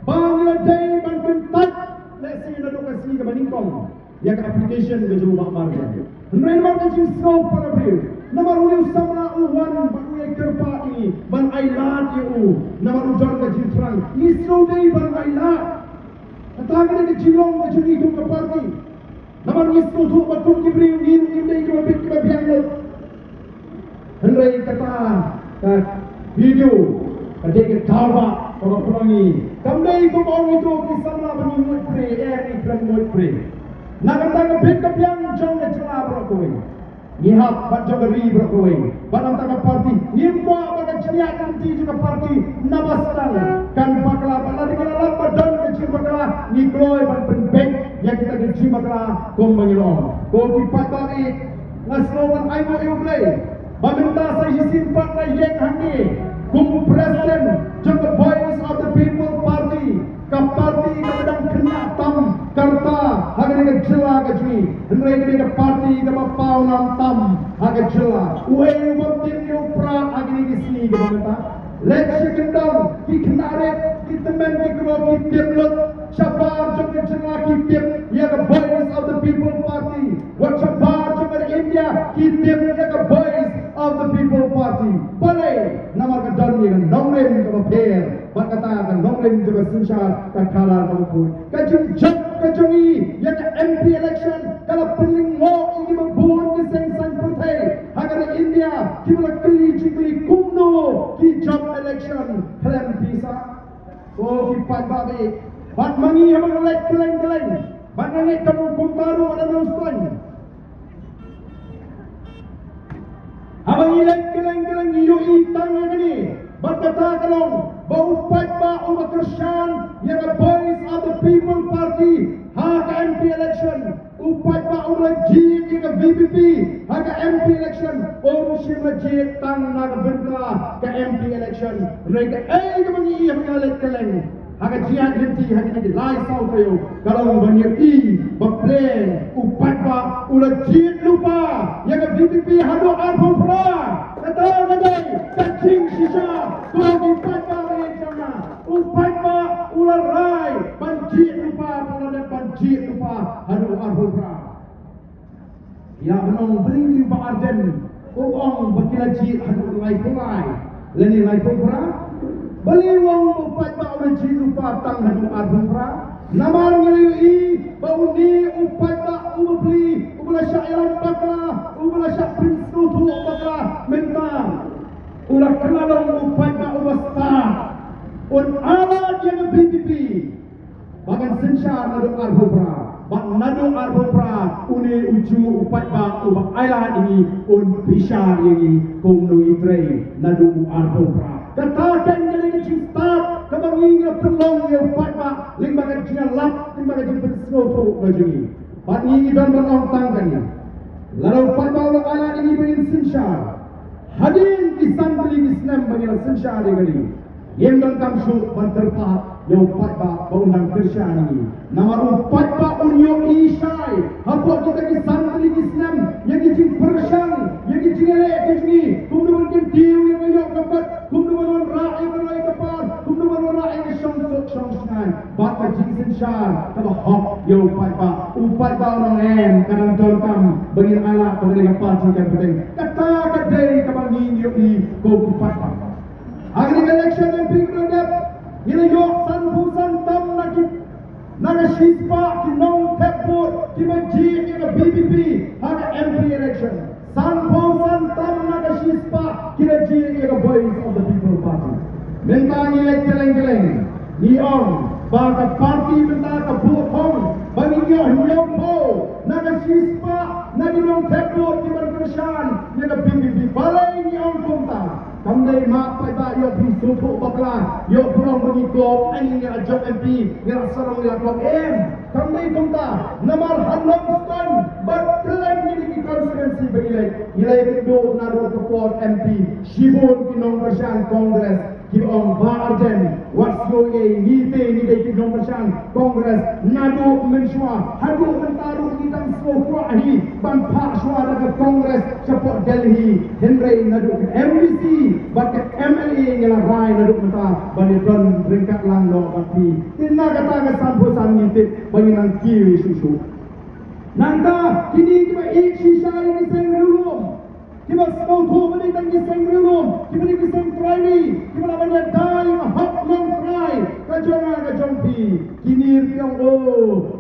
ba ngi la dei ban kyntait lehse naduh ka sngi kaba nyngkong ïa ka application ka jong u Bah Marjan. Hynrei namar ka jingsngew para briew, namar une u samla u wan bad u ïakyrpad ïa ngi ban ailad ïa u, namar u don ka jingthrang, ngi sngewdei ban ailad. Kata ka dei ka jinglong ka jong ngi kum ka party. Namar ngi sngewthuh ba kum ki briew ngi, ngi dei kiba bit kiba biang lut. Hynrei kata ka video ka dei ka daw ba kaba pynlong ngi. Kam dei kumba ong ito ki samla ba ngi nguid pre, eh, ngi khlem nguid pre. Na kata ka bit ka biang jong ka jylla baroh kawei. Ngi hap bad jong ka ri baroh kawei bad nangta ka party. Ngim kwah ba ka jingïaid lynti jong ka party naba sdang kan bakla bad lada ka la lap ba don ka jingbakla ngi kloi ban pynbeit ïa kita ki jingbakla kumba ngi la ong. Ko ki paidbah, nga sngew ban ainguh ïa U Blei ba mynta sa shisien pat nga ïeng hangne kum u president jong ka Voice of the People Party. Ka party kaba dang khynnah tam ka rta ha kane ka jylla ka jong ngi, hynrei kane ka party kaba pawnam tam ha ka jylla. Uei u bym tip ïa u Prah ha kine ki sngi kiba mynta? Leit sha kyndong, ki khynnah rit, ki tymmen ki kro ki tip lut. Shabar jong ka jylla ki tip ïa ka Voice of the People Party. Wat shabar jong ka India ki tip ïa ka Voice of the People Party. Balei? Namar ka don ïa ka nongrim kaba pher bad kata ka nongrim jong ka synshar, ka colour kaba khuid. Ka jingjop ka jong ngi ïa ka M P election ka la pynlyngngoh ïa kiba bun ki seng saiñ pyrthei ha ka ri India kiba la kylli jingkylli kumno ki jop election khlem pisa. Ko ki paidbah, bad ma ngi haba ngi leit kylleng kylleng bad ngi leit ka kum kumta ruh ha Nongstoiñ. Haba ngi leit kylleng kylleng ngi ïohi tang ïa kane, bad kata ka long ba u paidbah uba kyrshan ïa ka Voice of the People Party ha ka M P election, u paidbah uba la jied ïa ka V P P ha ka M P election, um shym la jied tang na ka bynta ka M P election. Hynrei kaei kaba ngi ïohi haba ngi leit kylleng ha ka jingïaid lynti ha kine ki lai saw taïew ka long ban ïohi ba pleng u paidbah u la jied lypa ïa ka V P P haduh arphew phra. Kata ka dei ka jingshisha. Ko ki paidbah, ïa jong nga, u paidbah u la rai ban jied lypa, ba u la dep ban jied lypa haduh arphew phra. Ïa, ban ong balei u Bah Ardent u ong ba ki la jied haduh laiphew lai lane laiphew phra? Balei u ong ba u paidbah u la jied lypa tang haduh arphew phra? Namar ngi la ïohi ba une u paidbah u bapli, uba la shah ïalam bakla, uba la shah pynsngewthuh bakla, mynta u la kylla long u paidbah uba stad. Un ailad ïa ka V P P ba kan synshar naduh arphew phra. Bad naduh arphew phra une u juh u paidbah uba ailad ïa ngi un bishar ïa ngi kumno ngi trei naduh u arphew phra. Kata ka dei ka jingstad kaba ngi, ngi la pynlong ïa u paidbah lyngba ka jingïalap, lyngba ka jingpynsngewthuh ka jong ngi. Bad ngi, ngi don ban ong tang kane. Lada u paidbah u la ailad ïa ngi ba ngin synshar, hadien ki san tylli ki snem ba ngi la synshar ïa ka ri, ngim donkam shuh ban kyrpad ïa u paidbah ba un dang kyrshan ïa ngi. Namar u paidbah un ïohi shai hapoh kita ki san tylli ki snem ïa ki jingpyrshang, ïa ki jingïaleh ki jong ngi, kumno ban kyntiew ïa ka ïoh ka kot, kumno ban wanrah ïa ka roi ka par, kumno ban wanrah ïa ka shongsuk shongshngaiñ. Bad ka jingsynshar kaba hok ïa u paidbah. U paidbah u ong em, ka dang donkam ba ngin ailad, ba ngin ailad party kan bteng. Kata ka dei kaba ngi ïohi ko u paidbah. Ha kane ka election M P kaba la dep, ngi la ïoh sanphew san tam na ki, na ka shispah ki nongthep vote kiba jied ïa ka V P P ha ka M P election. Sanphew san tam na ka shispah ki la jied ïa ka Voice of the People Party. Mynta ngi leit kylleng kylleng, ngi ong ba ka party mynta ka buh thong Ba ngi ïoh ïoh pho na ka shispah na ki nongthep vote kiban kyrshan ïa ka B P P. Balei ngi ong kumta? Kam dei ma paidbah ïoh phi sngewthuh bakla, ïoh phi ong ba ngi kop, ai ngi la jop M P, ngi la sarong, ngi la kop em. Kam dei kumta, namar ha Nongstoiñ bad kylleng kine ki constituency ba ngi leit, ngi leit kynduh naduh ka por M P, shibun ki nongkyrshan Congress ki ong Bah Ardent, wat sngew ei, ngi te ngi dei ki nongkyrshan Congress naduh mynshuwa, haduh mynta ruh ngi dang sngewkwah hi ban phah shuwa da ka Congress shapoh Delhi, hynrei naduh ka M D C bad ka M L A ngi la rai naduh mynta ban ïadon ryngkat lang noh bad phi. Te na kata ka sanphew san ngi tip ba ngi nang kiew shuh shuh. Nangta kine kiba ïeit shisha ïa ki seng riewlum, kiba sngewthuh ba dei tang ki seng riewlum, kiba dei ki seng trai ri, kiba lah ban ïada ïa ka hok nongtrai ka jong nga ka jong phi. Kine ruh ki ong, o,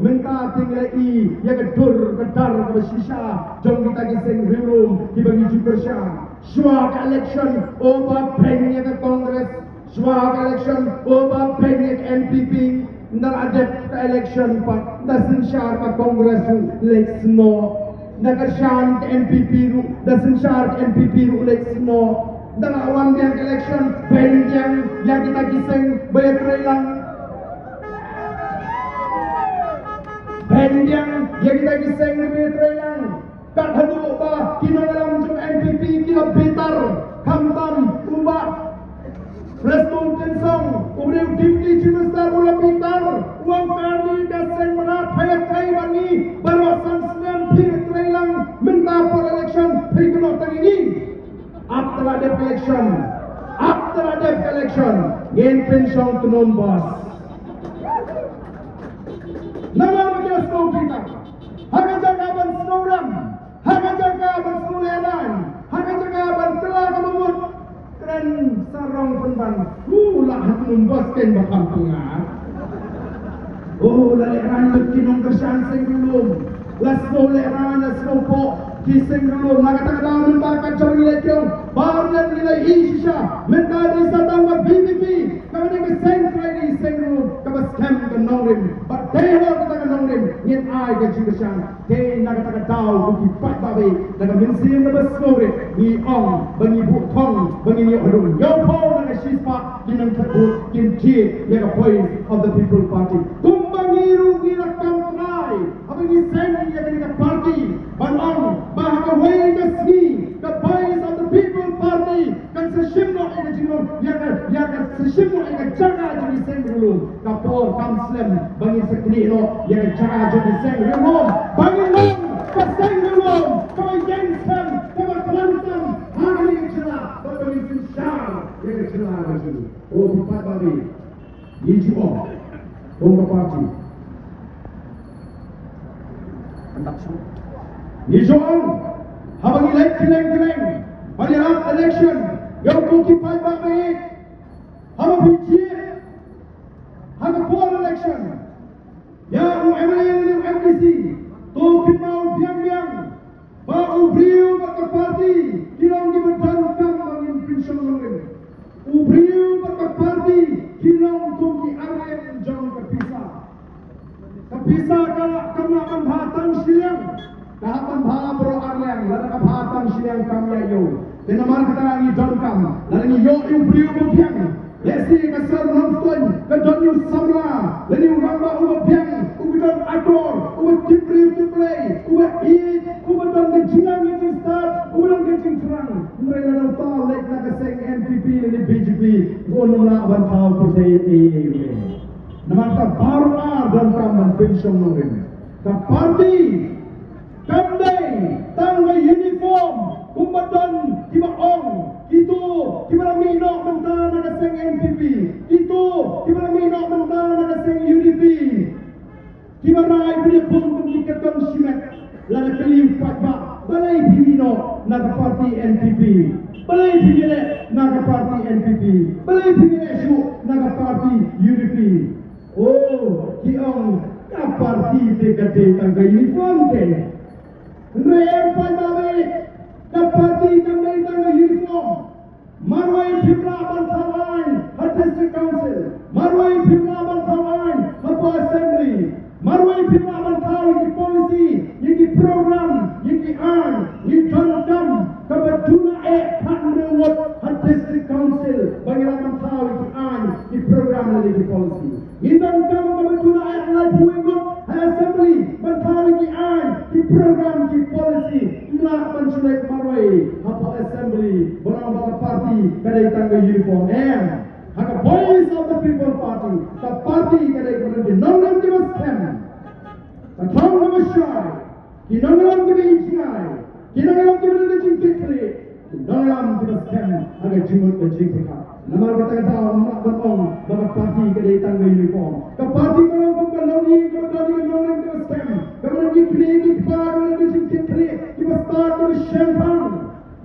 mynta te ngi la i ïa ka dur ka dar kaba shisha jong kita ki seng riewlum kiba ngi ju kyrshan. Shuwa ka election, o ba beiñ ïa ka Congress. Shuwa ka election, o ba beiñ ïa ka N P P. Nda la dep ka election pat, nda synshar ka Congress ruh leit snoh. Nda kyrshan ka N P P ruh, nda synshar ka N P P ruh leit snoh. Nda la wan biang ka election, beiñ biang ïa kita ki seng ba ïatreilang. Beiñ biang ïa kita ki seng ba ïatreilang. Kat haduh ba ki nongïalam jong N P P ki la bitar, khamtam u Bah Prestone Tynsong, u briew Deputy Chief Minister, u la bitar, u ong, kane ka seng mrad phi ïatrei bad ngi baroh san snem, phi ïatreilang, mynta por election phi kynnoh tang ïa ngi. Ap te la dep election, ap te la dep election, ngin pynshong tnum, boss. Namar ba ki la sngewthuh kita. Ha ka jaka ban sngewrem, ha ka jaka ban sngewlehrain, ha ka jaka ban kylla ka mut, kren sarong pynban. U la ha tnum, boss, ken ba kham pyngat. O, la lehrain lut ki nongkyrshan seng riewlum. La sngewlehrain, la sngewpoh ki seng riewlum. Na kata ka daw mynta ka jong ngi la jong, ba ngi la ïohi shisha. Mynta dei sa tang ba V P P, kaba dei ka seng trai ri seng riewlum, kaba skhem ka nongrim. Bad dei halor kata ka nongrim ngin ai ka jingkyrshan. Te na kata ka daw, ko ki paidbah, da ka mynsiem kaba sngewrit ngi ong ba ngi buh thong ba ngin ïoh haduh hynñiewphew na ka shispah ki nongthep vote kin jied ïa ka Voice of the People Party. Kumba ngi ruh ngi la kam trai haba ngi seng ïa kane ka party ban ong ba ha kawei ka sngi ka Voice of the People Party kan sa shim noh ïa ka jinglong, ïa ka, ïa ka sa shim noh ïa ka jaka jong ki seng riewlum. Ka por kam slem ba ngin sa knieh noh ïa ka jaka jong ki seng riewlum. Ba ngin long ka seng riewlum kaba ïeng skhem, kaba khlaiñ tam ha kane ka jylla, bad ba ngin synshar ïa ka jylla ka jong ngi. O ki paidbah, ngi ju ong kum ka party, ngi ju ong, haba ngi leit kylleng kylleng ban ïarap election, ïa ko ki paidbah, haba phi jied ha ka por election ïa u M L A ne u M D C, to kynmaw biang biang ba u briew bad ka party ki long kiba donkam ba ngin pynshong nongrim. U briew bad ka party ki long kum ki arliang jong ka pisa. Ka pisa ka, kam lah ban bha tang shiliang. Ka hap ban bha baroh arliang, lada ka bha tang shiliang kam ïa ïoh. Te namar kata ngi donkam, lada ngi ïoh ïa u briew uba biang, lehse ka sor Nongstoiñ ka don ïa u samla lane u rangbah uba biang, uba don akor, uba tip briew tip Blei, uba ïeit, uba don ka jingnang ka jingstad, uba don ka jingthrang. Hynrei lada uta u leit na ka seng N P P lane B J P, un ym lah ban thaw pyrthei ei ei ruh. Namar kata baroh ar donkam ban pynshong nongrim. Ka party kam dei tang ka uniform kumba don kiba ong, kito kiba la mih noh mynta na ka seng N P P, kito kiba la mih noh mynta na ka seng U D P. Kiba rai pynïakhun kum ki katong shimet. Lada kylli u paidbah, balei phi mih noh na ka party N P P? Balei phi mih leh na ka party N P P? Balei phi mih leh shuh na ka party U D P? Oh, ki ong ka party te ka dei tang ka uniform te. Hynrei em paidbah, ka party kam dei tang ka uniform. Marwei phim lah ban thaw aiñ ha District Council. Marwei phim lah ban thaw aiñ hapoh Assembly. Marwei phim lah Khathynriew ngut ha District Council ba ngi lah ban thaw ïa ki aiñ, ki program lane ki policy. Ngi donkam kaba duna eh laiphew ngut ha Assembly ban thaw ïa ki aiñ, ki program, ki policy. Ym lah ban shu leit marwei hapoh Assembly ba long ba ka party ka dei tang ka uniform. Em, ha ka Voice of the People Party, ka party ka dei kaba don ki nongrim kiba skhem, ka thong kaba shai, ki nongrim kiba ïeit jngai, ki nongrim kiba don ka jingkitkhlieh, ki nongrim kiba skhem ha ka jingmut ka jingpyrkhat. Namar kata ka daw ngam lah ban ong ba ka party ka dei tang ka uniform. Ka party ka long kum ka longïing kaba don ïa ki nongrim kiba skhem, kaba don ki kmie ki kpa kaba don ka jingkitkhlieh, kiba stad kiba shemphang.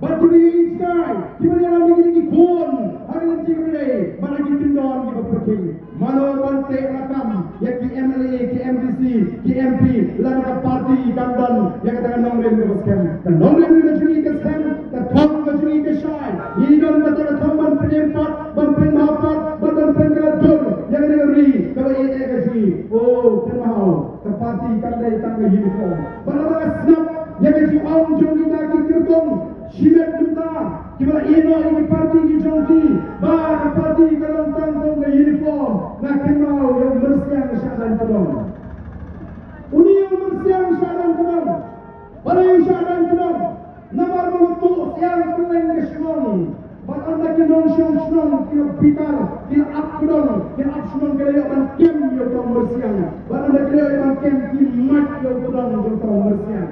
Bad kiba ïeit jngai, kiba ïalam ïa kine ki khun ha ka lynti kaba dei, bad ha ki kyndon kiba pyrthei. Mano ban teh lakam ïa ki M L A, ki M D C, ki M P, lada ka party kam don ïa kata ka nongrim kaba skhem. Ka nongrim ka jong ngi ka skhem, ka thong ka jong ngi ka shai. Ngi don kata ka thong ban pynïeng pat, ban pynbha pat, ban don pynkylla dur ïa kane ka ri kaba ïeit ka jong ngi. O, kynmaw, ka party kam dei tang ka uniform. Bad lada ka sngap ïa ka jingong jong kita ki kyrtong shimet mynta kiba la ïehnoh ïa ki party ki jong ki ba ka party ka long tang kum ka uniform, nga kynmaw ïa u Myrsiang Shahdan Kdong. Une u Myrsiang Shahdan Kdong, balei u Shahdan Kdong? Namar ba u tuh syiar kylleng ka shnong. Bad ynda ki nongshong shnong ki la bitar, ki la ap kdong, ki la ap shnong, ki la ïoh ban kem ïa uta u Myrsiang. Bad ynda ki la ïoh ban kem, ki mait ïa u kdong jong uta u Myrsiang.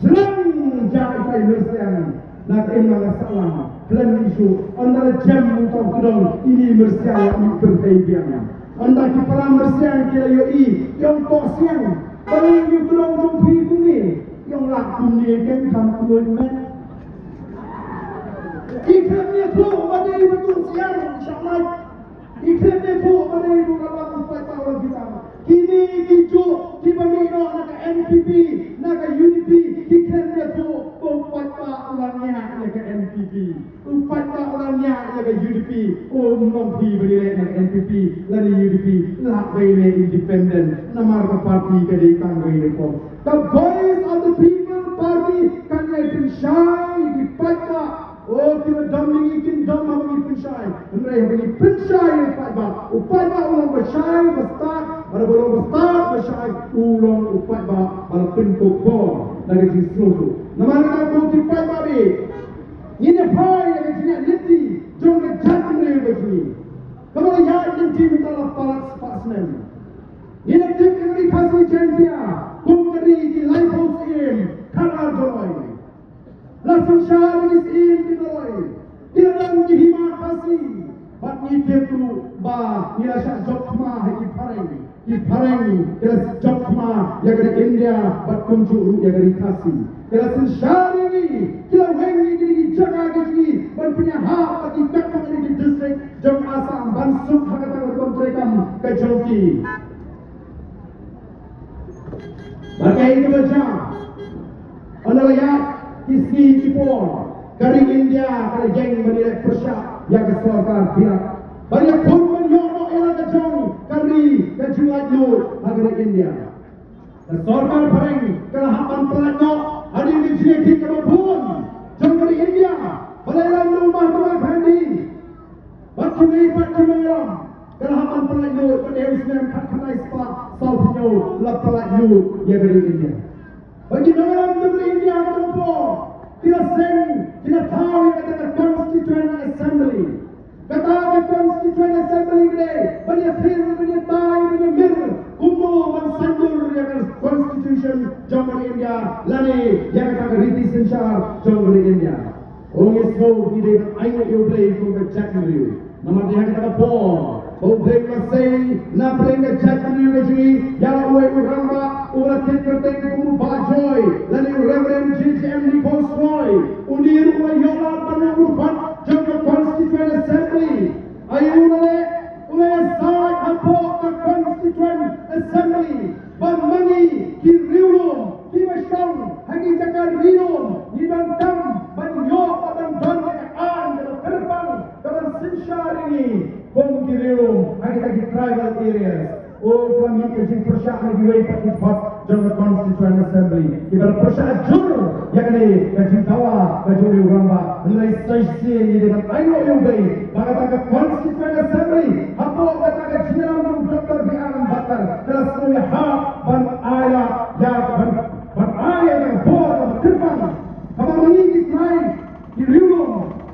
Jrang ja ïa uta u Myrsiang na ka imlang ka sahlang. Khlem mih shuh, ynda la jem uta u kdong, ine i Myrsiang la mih pyrthei biang. Ynda ki para Myrsiang ki la ïohi, ki ong, "Ko Siang, balei u kdong jong phi kumne?" I ong, "Lah kumne kein kham khlaiñ met." I khlem ïathuh ba dei ba tuh syiar shah lait. I khlem ïathuh ba dei ba ka bang u paidbah u la bitar. Kine kijuh kiba mih noh na ka N P P, na ka U D P, ki khlem ïathuh ba u paidbah u la ngiah ïa ka N P P. U paidbah u la ngiah ïa ka U D P, um long phi ba ïaleh na ka N P P lane U D P, lah ba ïaleh independent, namar ka party ka dei tang ka uniform. Ka Voice of the People Party kan ïai pynshai ïa ki paidbah. O, ki ba dom ïa ngi kin dom haba ngi pynshai. Hynrei haba ngi pynshai ïa u paidbah, u paidbah u long ba shai ba stad, bad haba u long ba stad ba shai, u long u paidbah ba la pynkup bor na ka jingsngewthuh. Namar kata ko ki paidbah, ngin ïa phai ïa ka jingïaid lynti jong ka jaitbynriew ka jong ngi. Kaba la ïaid lynti mynta la palat spah snem. Ngi la tip ïa ka Ri Khasi Jaiñtia kum ka ri ki laiphew syiem khadar jong ngi. La synshar ïa ki syiem ki dolloi, ki la don ki hima Khasi. Bad ngi tip ruh ba ngi la shah jop thma ha ki phareng. Ki phareng ki la jop thma ïa ka ri India bad kumjuh ruh ïa ka ri Khasi. Ki la synshar ïa ngi, ki la weng ïa ki jaka ki jong ngi ban pynïahap ha ki katto katne ki district jong Assam ban suk ha kata ka rukom treikam ka jong ki. Bad kaei kaba jia, ynda la ïaid ki sngi ki por, ka ri India ka la ïeng ban ïaleh pyrshah ïa ka sorkar Birak. Ban ïakhun ban ïoh noh ïa la ka jong ka ri ka jinglaitluid ha ka ri India. Ka sorkar phareng ka la hap ban pyllait noh hadien ka jingïakhih kaba bun jong ka ri India. Balei la ong u Mahatma Gandhi bad ki mei bad ki nongïalam, ka la hap ban pyllait luid, bad ha u snem khatkhyndai spah sawphew hynñiew la pyllait luid ïa ka ri India. Bad ki nongïalam jong ka ri India ha kata ka por ki la seng, ki la thaw ïa kata ka Constituent Assembly. Kata ka Constituent Assembly ka dei ban ïathir, ban ïatai, ban ïamir kumno ban saiñdur ïa ka Constitution jong ka ri India lane ïa kata ka riti synshar jong ka ri India. Ong ïa sngewbha ki dei ban ainguh ïa U Blei kum ka jaitbynriew. Namar dei ha kata ka por ba U Blei u la sei na pdeng ka jaitbynriew ka jong ngi ïa uwei u rangbah uba la tip kyrteng kum u Bah Joy lane u Reverend J J M Nichols Roy. Une ruh u la ïoh lad ban long u ryngkat jong ka Constituent Assembly. Aïu u la leh? U la ïasaid hapoh ka Constituent Assembly ba ma ngi ki riewlum kiba shong ha ki jaka ri lum ngi donkam ban ïoh ban don ka aiñ kaba kyrpang kaban synshar ïa ngi kum ki riewlum ha kita ki tribal areas. O ka mih ka jingpyrshah na kiwei pat ki dkhot jong ka Constituent Assembly kiba la pyrshah jur ïa kane ka jingdawa ka jong u rangbah. Hynrei sa shisien ngi dei ban ainguh ïa u Blei ba kata ka Constituent Assembly hapoh kata ka jingïalam jong u Doctor B R Ambedkar ka la sngewbha ban ai la ïa ban ban ai ïa ka bor kaba kyrpang kaba ma ngi ki trai ki riewlum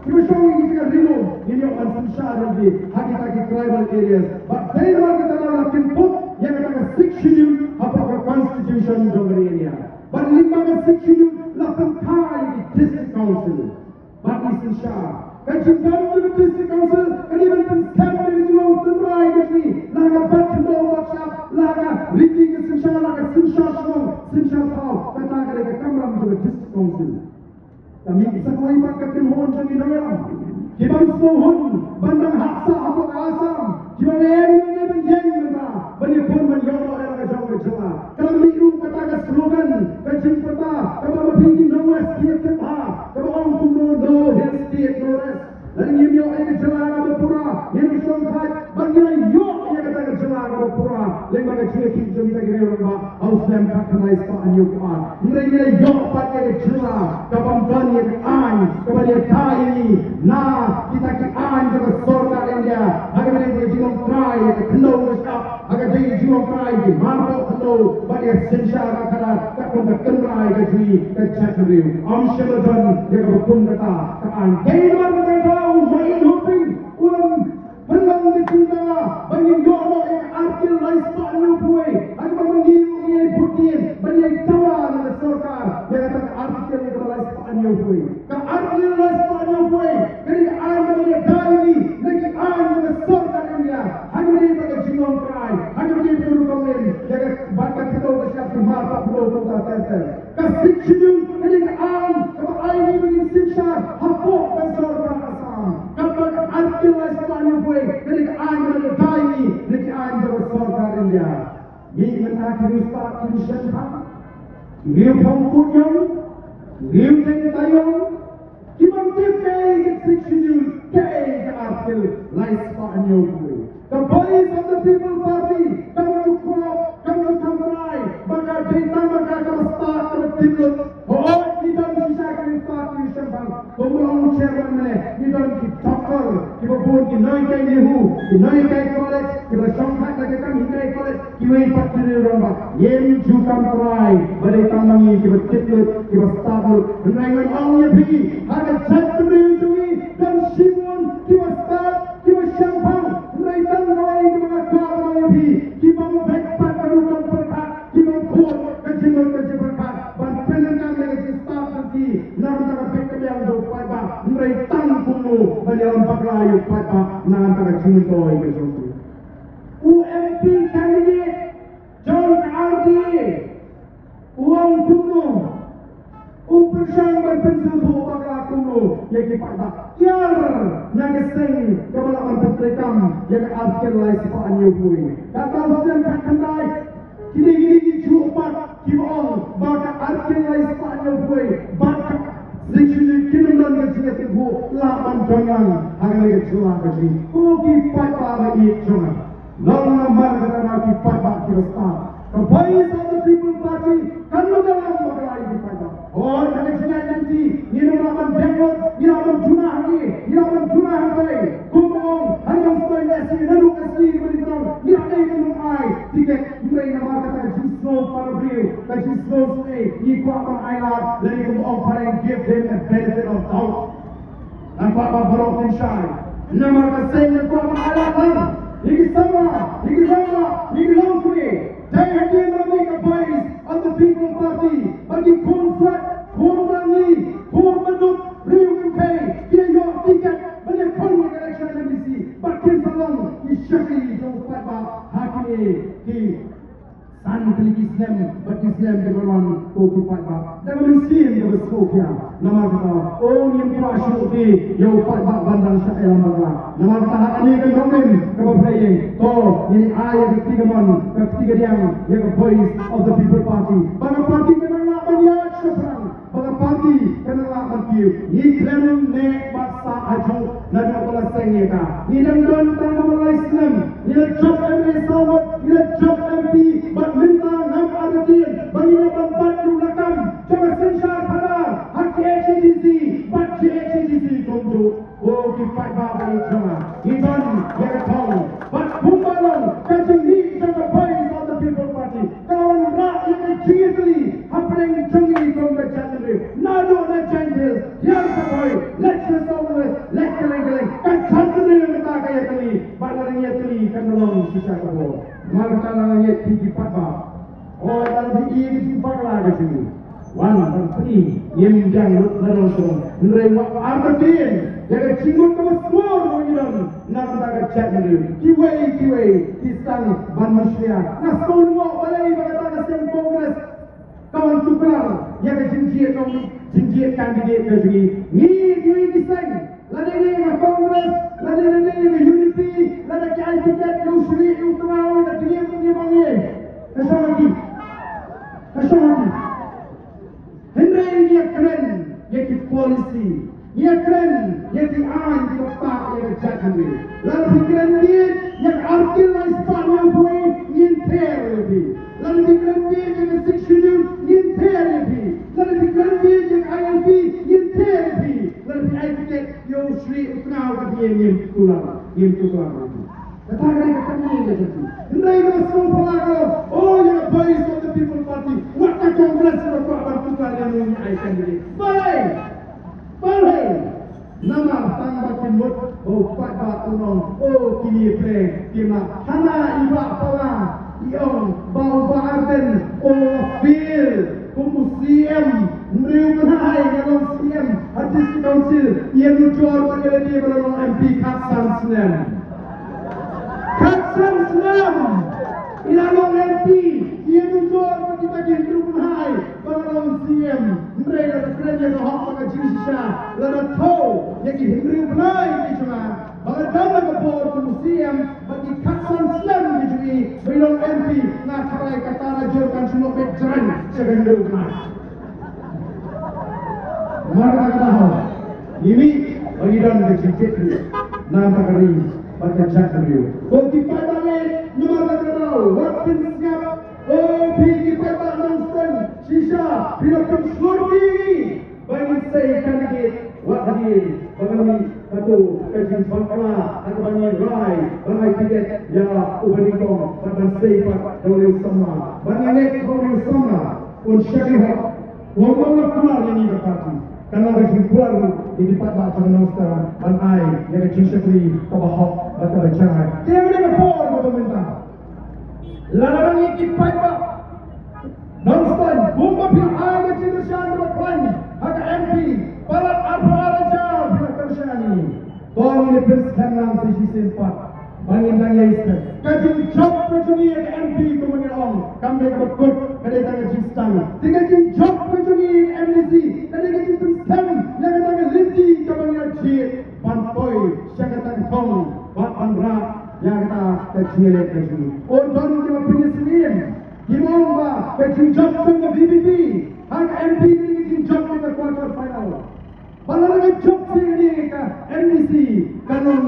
kiba shong ha ki jaka riewlum ngin ïoh ban synshar ïa ki ha kita ki tribal areas. Bad dei namar kata la pynpop ïa kata ka Sixth Schedule hapoh ka Constitution jong ka ri India. Bad lyngba ka Sixth Schedule la pynkhie ïa ki District Council. Bad ngi synshar ka jingdon jong ka District Council ka dei ban pynskhem ïa ka jinglong tynrai ka jong ngi, la ka bat khyndew bat shyiap, la ka riti ka synshar, la ka synshar shnong synshar thaw. Kata ka dei ka kamram jong ka District Council. Ka mih sa kawei pat ka kynhun jong ki nongïalam kiba sngewhun ban dang hap sah hapoh ka Assam, kiba ïeng ïeng ban ïeng mynta ban ïakhun ban ïoh noh ïa la ka jong ka jylla. Ka la mih ruh kata ka slogan, ka jingpyrta kaba ma phi ki nong West State ki pha, kaba ong kumno, "No Hill State, no rest." Lada ngim ïoh ïa ka jylla kaba pura, ngin ym shongthait. Bad ngi la ïoh ïa kata ka jylla kaba pura lyngba ka jingïakhih jong kita ki rangbah ha u snem khatkhyndai spah hynñiew phew ar. Hynrei ngi la ïoh pat ïa ka jylla kabym don ïa ka aiñ kaba ïada ïa ngi na kita ki aiñ jong ka sorkar India. Ha kaba ïadei bad ka jinglong trai ïa ka khyndew ka shyiap, ha kaba ïadei ka jinglong trai ïa ki marpoh khyndew bad ïa ka synshar ka khadar katkum ka tynrai ka jong ngi ka jaitbynriew. Ym shym la don ïa kaba kum kata ka aiñ. Dei namar kata ka daw u Maïn Hoping u la pynlong ka jingdawa ba ngin ïoh noh ïa ka Article lai spah hynñiew phew wei, ha kaba ma ngi ruh ngi ïai bud ïa ban ïai dawa na ka sorkar ïa kata ka Article ïa kaba lai spah hynñiew phew wei. Ka Article lai spah hynñiew phew wei ka dei ka aiñ kaba ïada ïa ngi na ki aiñ jong ka sorkar India, ha kaba ïadei bad ka jinglong trai, ha kaba ïadei bad ka rukom rim, ïa ka bad ka khyndew ka shyiap, ki marpoh khyndew kumta ter ter. Ka Sixth Schedule ka dei ka aiñ kaba ai ïa ngi ba ngin synshar hapoh ka sorkar Assam. Katba ka Article lai spah hynñiew phew wei ka dei ka aiñ kaba ïada ïa ngi na ki aiñ jong ka sorkar India. Ngi mynta ki riewstad ki riewshemphang, ki riewphong kut ïong, ki riewteng taïew, ki bym tip kaei ka Sixth Schedule, kaei ka Article lai spah hynñiew phew wei. Ka Voice of the People Party kam ju khroh, kam ju kham trai ba ka dei tang ba ka kaba stad kaba tip lut. Hooid, ngi don shisha ki riewstad ki riewshemphang, kumba ong u chairman mynne, ngi don ki doctor kiba bun, ki nonghikai NEHU, ki nonghikai college kiba shongthait na ka kam hikai college, kiwei pat ki riew rangbah. Ngim ju kham trai ba dei tang ma ngi kiba tip lut, kiba stad lut. Hynrei ngan ong ïa phi, ha ka jaitbynriew jong ngi don shibun kiba stad, kiba shemphang. Hynrei tang kawei kaba nga kwah ban ong ïa phi, ki bym beit pat ka rukom pyrkhat, ki bym khot ka jingmut ka jingpyrkhat ban pyndonkam ïa ka jingstad jong ki na ka bynta ka beit ka biang jong u paidbah. Hynrei tang kumno ban ïalam bakla ïa u paidbah na ka bynta ka jingmyntoi ka jong ki. U M P candidate jong ka R D A u ong kumno, u pyrshang ban pynsngewthuh bakla kumno ïa ki paidbah. Ïar na ka seng kaba lah ban pyntreikam ïa ka Article lai spah hynñiew phew wei. Katba u snem khatkhyndai, kine kine ki juh pat kiba ong ba ka Article lai spah hynñiew phew wei bad ka Sixth Schedule kin ym don ka jingïathuhbuh lah ban don lang ha kane ka jylla ka jong ngi. Ko ki paidbah ba ïeit jong nga, long namar kata ki paidbah kiba stad. Ka Voice of the People Party kan ym ïalam bakla ïa ki paidbah. Hooid, ha ka jingïaid lynti ngin ym lah ban backward, ngin lah ban duna hangne, ngin lah ban duna hangtai. Kumba ong ha Nongstoiñ Lehsing, naduh ka sngi kaba nyngkong ngi la dei ban ai tiket. Hynrei namar kata ka jingsngew para briew, ka jingsngew sngewsih, ngi kwah ban ai lad, lane kumba ong phareng, give them a benefit of doubt. Ngan kwah ba baroh kin shai. Namar ka seng ngan kwah ban ai lad lang ïa ki samla, ïa ki rangbah, ïa ki longkmie. Dei hadien ba mih ka Voice of the People Party ba ki khun Slat, khun Rangli, khun Badut, Riew Kynthei ki ïoh tiket ban ïakhun ha ka election M D C. Bad kin sa long ki shakri jong u paidbah ha kine ki san tylli ki snem bad ki snem kiba wan, ko ki paidbah. Da ka mynsiem kaba sngewkhia. Namar kata, o ngim kwah shuh te ïa u paidbah ban dang shah ïalam bakla. Namar kata ha kane ka nongrim kaba pyrshah, to ngin ai ïa ka kti kamon, ka kti kadiang ïa ka Voice of the People Party. Ba ka party ka nang lah ban ïaid shaphrang, ba ka party ka nang lah ban kiew. Ngi khlem neh bad sah hajuh naduh ba la seng ïa ka. Ngi dang don tang ba lai snem. Ngi la jop M L A saw ngut, ngi la jop O ki paidbah ba ïeit jong nga, ngi don ïa ka thong bad kumba long ka jingmih jong ka Voice of the People Party ka la wanrah ïa ka jingïatylli hapdeng jong ngi kum ka jaitbynriew. Naduh na Jaintia Hills, Jaiñtia Bair, leit sha South West, leit kylleng kylleng, ka jaitbynriew mynta ka ïatylli bad lada ngi ïatylli kan long shisha ka bor. Namar kata nga ngeit ïa phi ki paidbah, hooid, lada phi ïohi ïa ka jingbakla ka jong ngi, wan ban pyni, ngim biang lut na dong shnong. Hynrei wat artatien ïa ka jingmut kaba sngewbha ba ngi don na ka bynta ka jaitbynriew. Kiwei kiwei ki sdang ban mushlia. Nga sngewthuh balei ba kata ka seng Congress ka wan tuklar ïa ka jingjied nongmih, jingjied candidate ka jong ngi. Ngi kiwei ki seng, lada ngi ïa ka Congress, lada ngi ïa ka U D P, lada ki ai tiket ïa u Shri ïa u Tnga, ïa ka jingjied ngi ma ngi. Ka shong ha ki. Ka shong ha ki. Hynrei ngi ïa kren ïa ki policy, ngi ïa kren ïa ki aiñ kiba pah ïa ka jaitbynriew. Lada phi kren bieit ïa ka Article lai spah hynñiewphew wei, ngin ther ïa phi. Lada phi kren bieit ïa ka Sixth Schedule, ngin ther ïa phi. Lada phi kren bieit ïa ka I L P, ngin ther ïa phi. Lada phi ai tiket ïa u Shri u Tnga ka phi, ngin tuklar, ngin tuklar ïa phi. Kata ka dei ka kane ka jong ki. Hynrei kaba sngewphylla ka long, oh, ïa ka Voice of the People Party, wat ka Congress ka kwah ban tuklar ïa ngi ai candidate. Balei? Balei? Namar tang ba ki mut ba u paidbah un ong, oh, kine ki Blei ki ma. Hana i Bah Pala i ong ba u Bah Ardent u la fail kum u C M. Hynriew bnai nga long C M ha District Council, ïa nujor ba ïa lade ba la long M P khatsan snem. Khatsan snem i la long M P, ïa nujor ba kita ki hynriew bnai ba la long C M. Hynrei lada kren ïa ka hok bad ka jingshisha, lada thew ïa ki hynriew bnai ki jong nga ba nga dang don ha ka bor kum u C M, bad ki khatsan snem ki jong ngi ba i long M P, nga tharai kata la jur kan shu noh beit jrang sha ka hynriew bnai. Namar kata ka daw ngi mih ba ngi don ka jingkit khlieh na ka bynta ka ri bad ka jaitbynriew. Ko ki paidbah, namar kata ka daw wat pynsngap. O phi ki paidbah Nongstoiñ, shisha phi la pynshlur ïa ngi ba ngin sei candidate. Wat hadien ba ngi mih kato ka jingbakla ha kaba ngi rai ban ai tiket ïa u Bah Nyngkong bad ban sei pat da une u samla, bad nga ngeit ba une u samla un shakri hok. Kumba u la kular ïa ngi ka party, kan long ka jingkular ruh ïa ki paidbah jong Nongstoiñ ban ai ïa ka jingshakri kaba hok bad kaba jngai. Te ha kane ka por kaba mynta, lada ngi ki paidbah Nongstoiñ, kumba phi ai ka jingkyrshan kaba khlaiñ ha ka M P, palat arphew ar hajar phi la kyrshan ïa ngi. To ngin ïa pynskhem lang sa shisien pat ba ngin dang ïai skhem. Ka jingjop ka jong ngi ïa ka M P, kumba ngi la ong, kam dei kaba kut, ka dei tang ka jingsdang. Te ka jingjop ka jong ngi ïa ka M D C ka dei ka jingpynskhem ïa kata ka lynti kaba ngi la jied ban poi sha kata ka thong bad ban rah ïa kata ka jingïaleh ka jong ngi. O don kiba pynïasyriem, kiba ong ba ka jingjop jong ka V P P ha ka M P ka dei ka jingjop ïa ka quarter final. Ba lada ka jop sha ïa ka M D C, ka long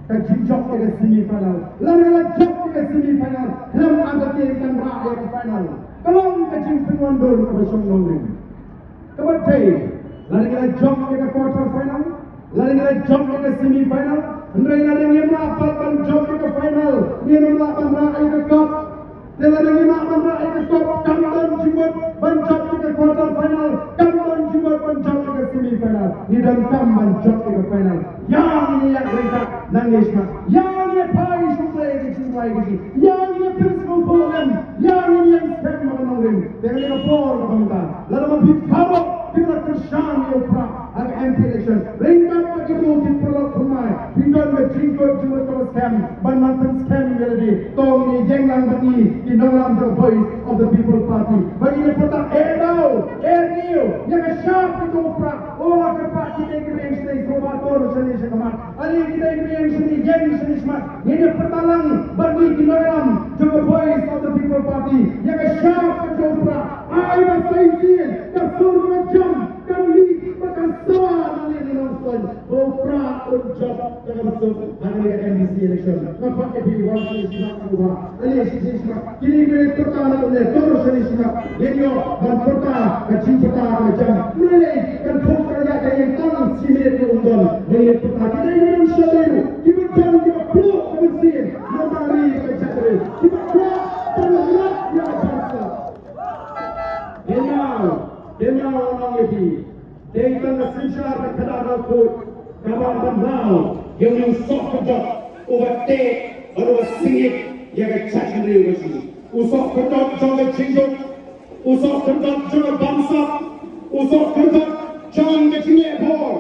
ka jingjop ïa ka semi final. Lada ka la jop ïa ka semi final, khlem artatien kan rah ïa ka final. Ka long ka jingpynwandur kaba shong nongrim. Kaba dei, lada ngi la jop ïa ka quarter final, lada ngi la jop ïa ka semi final, hynrei lada ngim lah pat ban jop ïa ka final, ngim lah ban rah ïa ka cup. Te lada ngim lah ban rah ïa ka cup, kam don jingmut ban jop ïa ka quarter final, kam don jingmut ban jop ïa ka semi final. Ngi donkam ban jop ïa ka final. Ïa ngin ïa ïaid ryngkat nangne shakhmat. Ïa ngin ïa phai shuh ïa ka jingduwai ka jong ngi. Ïa ngin ïa pynsngewthuh lem. Ïa ngin ïa skhem ha ka nongrim. Te kane ka por kaba mynta, lada ma phi baroh phi la kyrshan ïa u Prah ha ka M P election, ryngkat bad kito ki paralok thymmai, phi don ka jingkut jingmut kaba skhem ban nang pynskhem ïa lade. To ngin ïeng lang bad ngi ki nongïalam jong ka Voice of the People Party, ba ngin ïa pyrta eh daw eh niw ïa ka shap ka jong u Prah. O, ha kyrpad ki dei ki riewshnong shuwa ba tur shane sha khmat. Ale ki dei ki riewshnong ïeng shane shakhmat. Ngin ïa pyrta lang bad ngi ki nongïalam jong ka Voice of the People Party ïa ka shap ka jong u Prah. Ai ba sa shisien ka sur ka jam kan mih ba kan sawa na liang Nongstoiñ, ba u Prah un jop da kaba suk ha kane ka M D C election. Nga khot ïa phi wan shane shakhmat, u Prah. Ale shane shakhmat. Kine ki dei pyrta na une, tur shane shakhmat. Ngin ïoh ban pyrta ka jingpyrta kaba jam. Une kan thok ka ïa ka ïeng tang shi minit ruh ym don. Ki dei ki nongshakri, kiba don kiba pruh ka mynsiem, namar ri ka jaitbynriew, kiba kwah ban rat ïa ka bamsap. Dei nang, dei nang nang ïa ki. Dei tang ka synshar ka khadar ka kut, kaba ban nang ïa u sohkordot uba teh bad uba sngewthuh ïa ka jaitbynriew ka jong ngi. U sohkordot jong ka jingduk, u sohkordot jong ka bamsap, u sohkordot jong ka jingleh bor,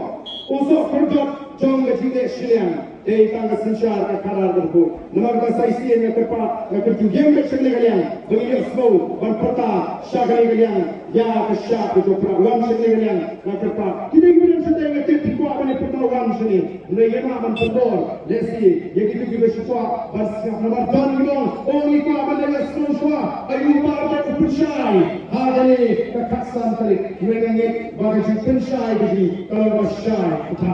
u sohkordot jong ka jingleh shiliang. Dei tang ka synshar ka khadar ka kut. Namar kata sa shisien nga kyrpad, nga kyntu ïa ka shakri ka liang ba ngi ïohsngew ban pyrta sha kane ka liang ïa ka shah ka jong u Prah. Wan shane ka liang, nga kyrpad. Kine kiba don shane nga tip ki kwah ban ïa pyrta, wan shane. Hynrei ïa ma ban pynbor lehse ïa kito kiba shu kwah ban sngap, namar don kiba ong, oh, ngi kwah ban ïa sngewsih shuwa. Ayu ba u pynshai ha kane ka khatsan tarik. Hynrei nga ngeit ba ka jingpynshai ka jong ngi ka long kaba shai kata.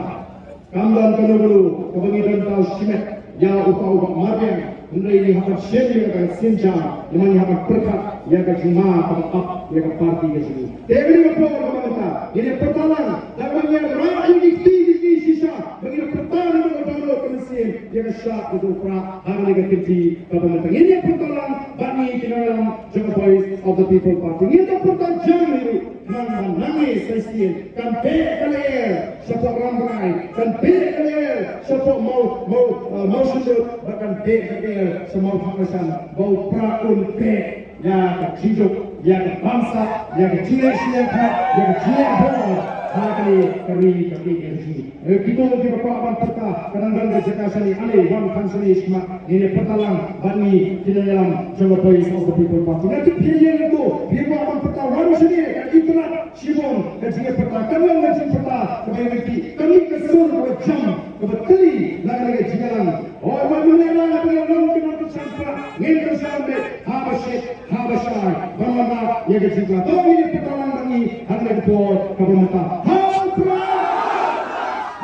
Kam don kano kano kaba ngi don tang shimet ïa uta u Bah Marbiang, hynrei ngi hap ban shim ïa ka synshar, namar ngi hap ban pyrkhat ïa ka jingma kaba ap ïa ka party ka jong ngi. Te kane ka por kaba mynta ngin ïa pyrta lang, da kaba ngi ïa rah ïa ki kti ki kti shisha ba ngi ïa pyrta na ka dohnud ka mynsiem ïa ka shah ka jong u Prah ha kane ka kynti kaba mynta. Ngin ïa pyrta lang bad ngi ki nongïalam jong ka Voice of the People Party. Ngin ïa pyrta jam hi ruh. Nang, nang, nangne sa shisien kan beh ka lyer shapoh Rambrai, kan beh ka lyer shapoh Maw, Maw, uh, Mawshynrut, bad kan beh ka lyer sha Mawthadraishan, ba u Prah un beh ïa ka jingduk, ïa ka bamsap, ïa ka jingleh shiliang khat, ïa ka jingleh bor ha kane ka ri ka ri ka ri. Eh, kito kiba kwah ban pyrta, ka dang don ka jaka shane, ale wan tang shane shakhmat. Ngin ïa pyrta lang bad ngi ki nongïalam jong ka Voice of the People Party. Nga tip phi ïeng to, phi kwah ban pyrta, wan shane, ka itynnad shibun ka jingïapyrta, ka long ka jingpyrta kaba ïa ngi, ka mih ka sur kaba jam, kaba teli na ka jingïalang. Hooid, wat ym leh lang, haba ngi long ki nongkyrshan Prah, ngin kyrshan beit haba shit haba shai ban wanrah ïa ka jingkylla. To ngin ïa pyrta lang bad ngi ha kane ka por kaba mynta. Ha u Prah!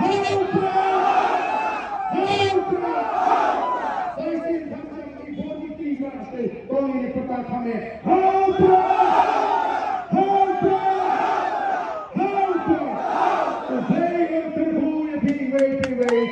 Ha u Prah! Ha u Prah! Sa shisien kham jam i bun ki kti ba shisien. To ngin ïa pyrta kham eh. Ha u Prah! Ha u Prah! Ha u Prah! U Blei un kyrkhu ïa phi iwei pa iwei.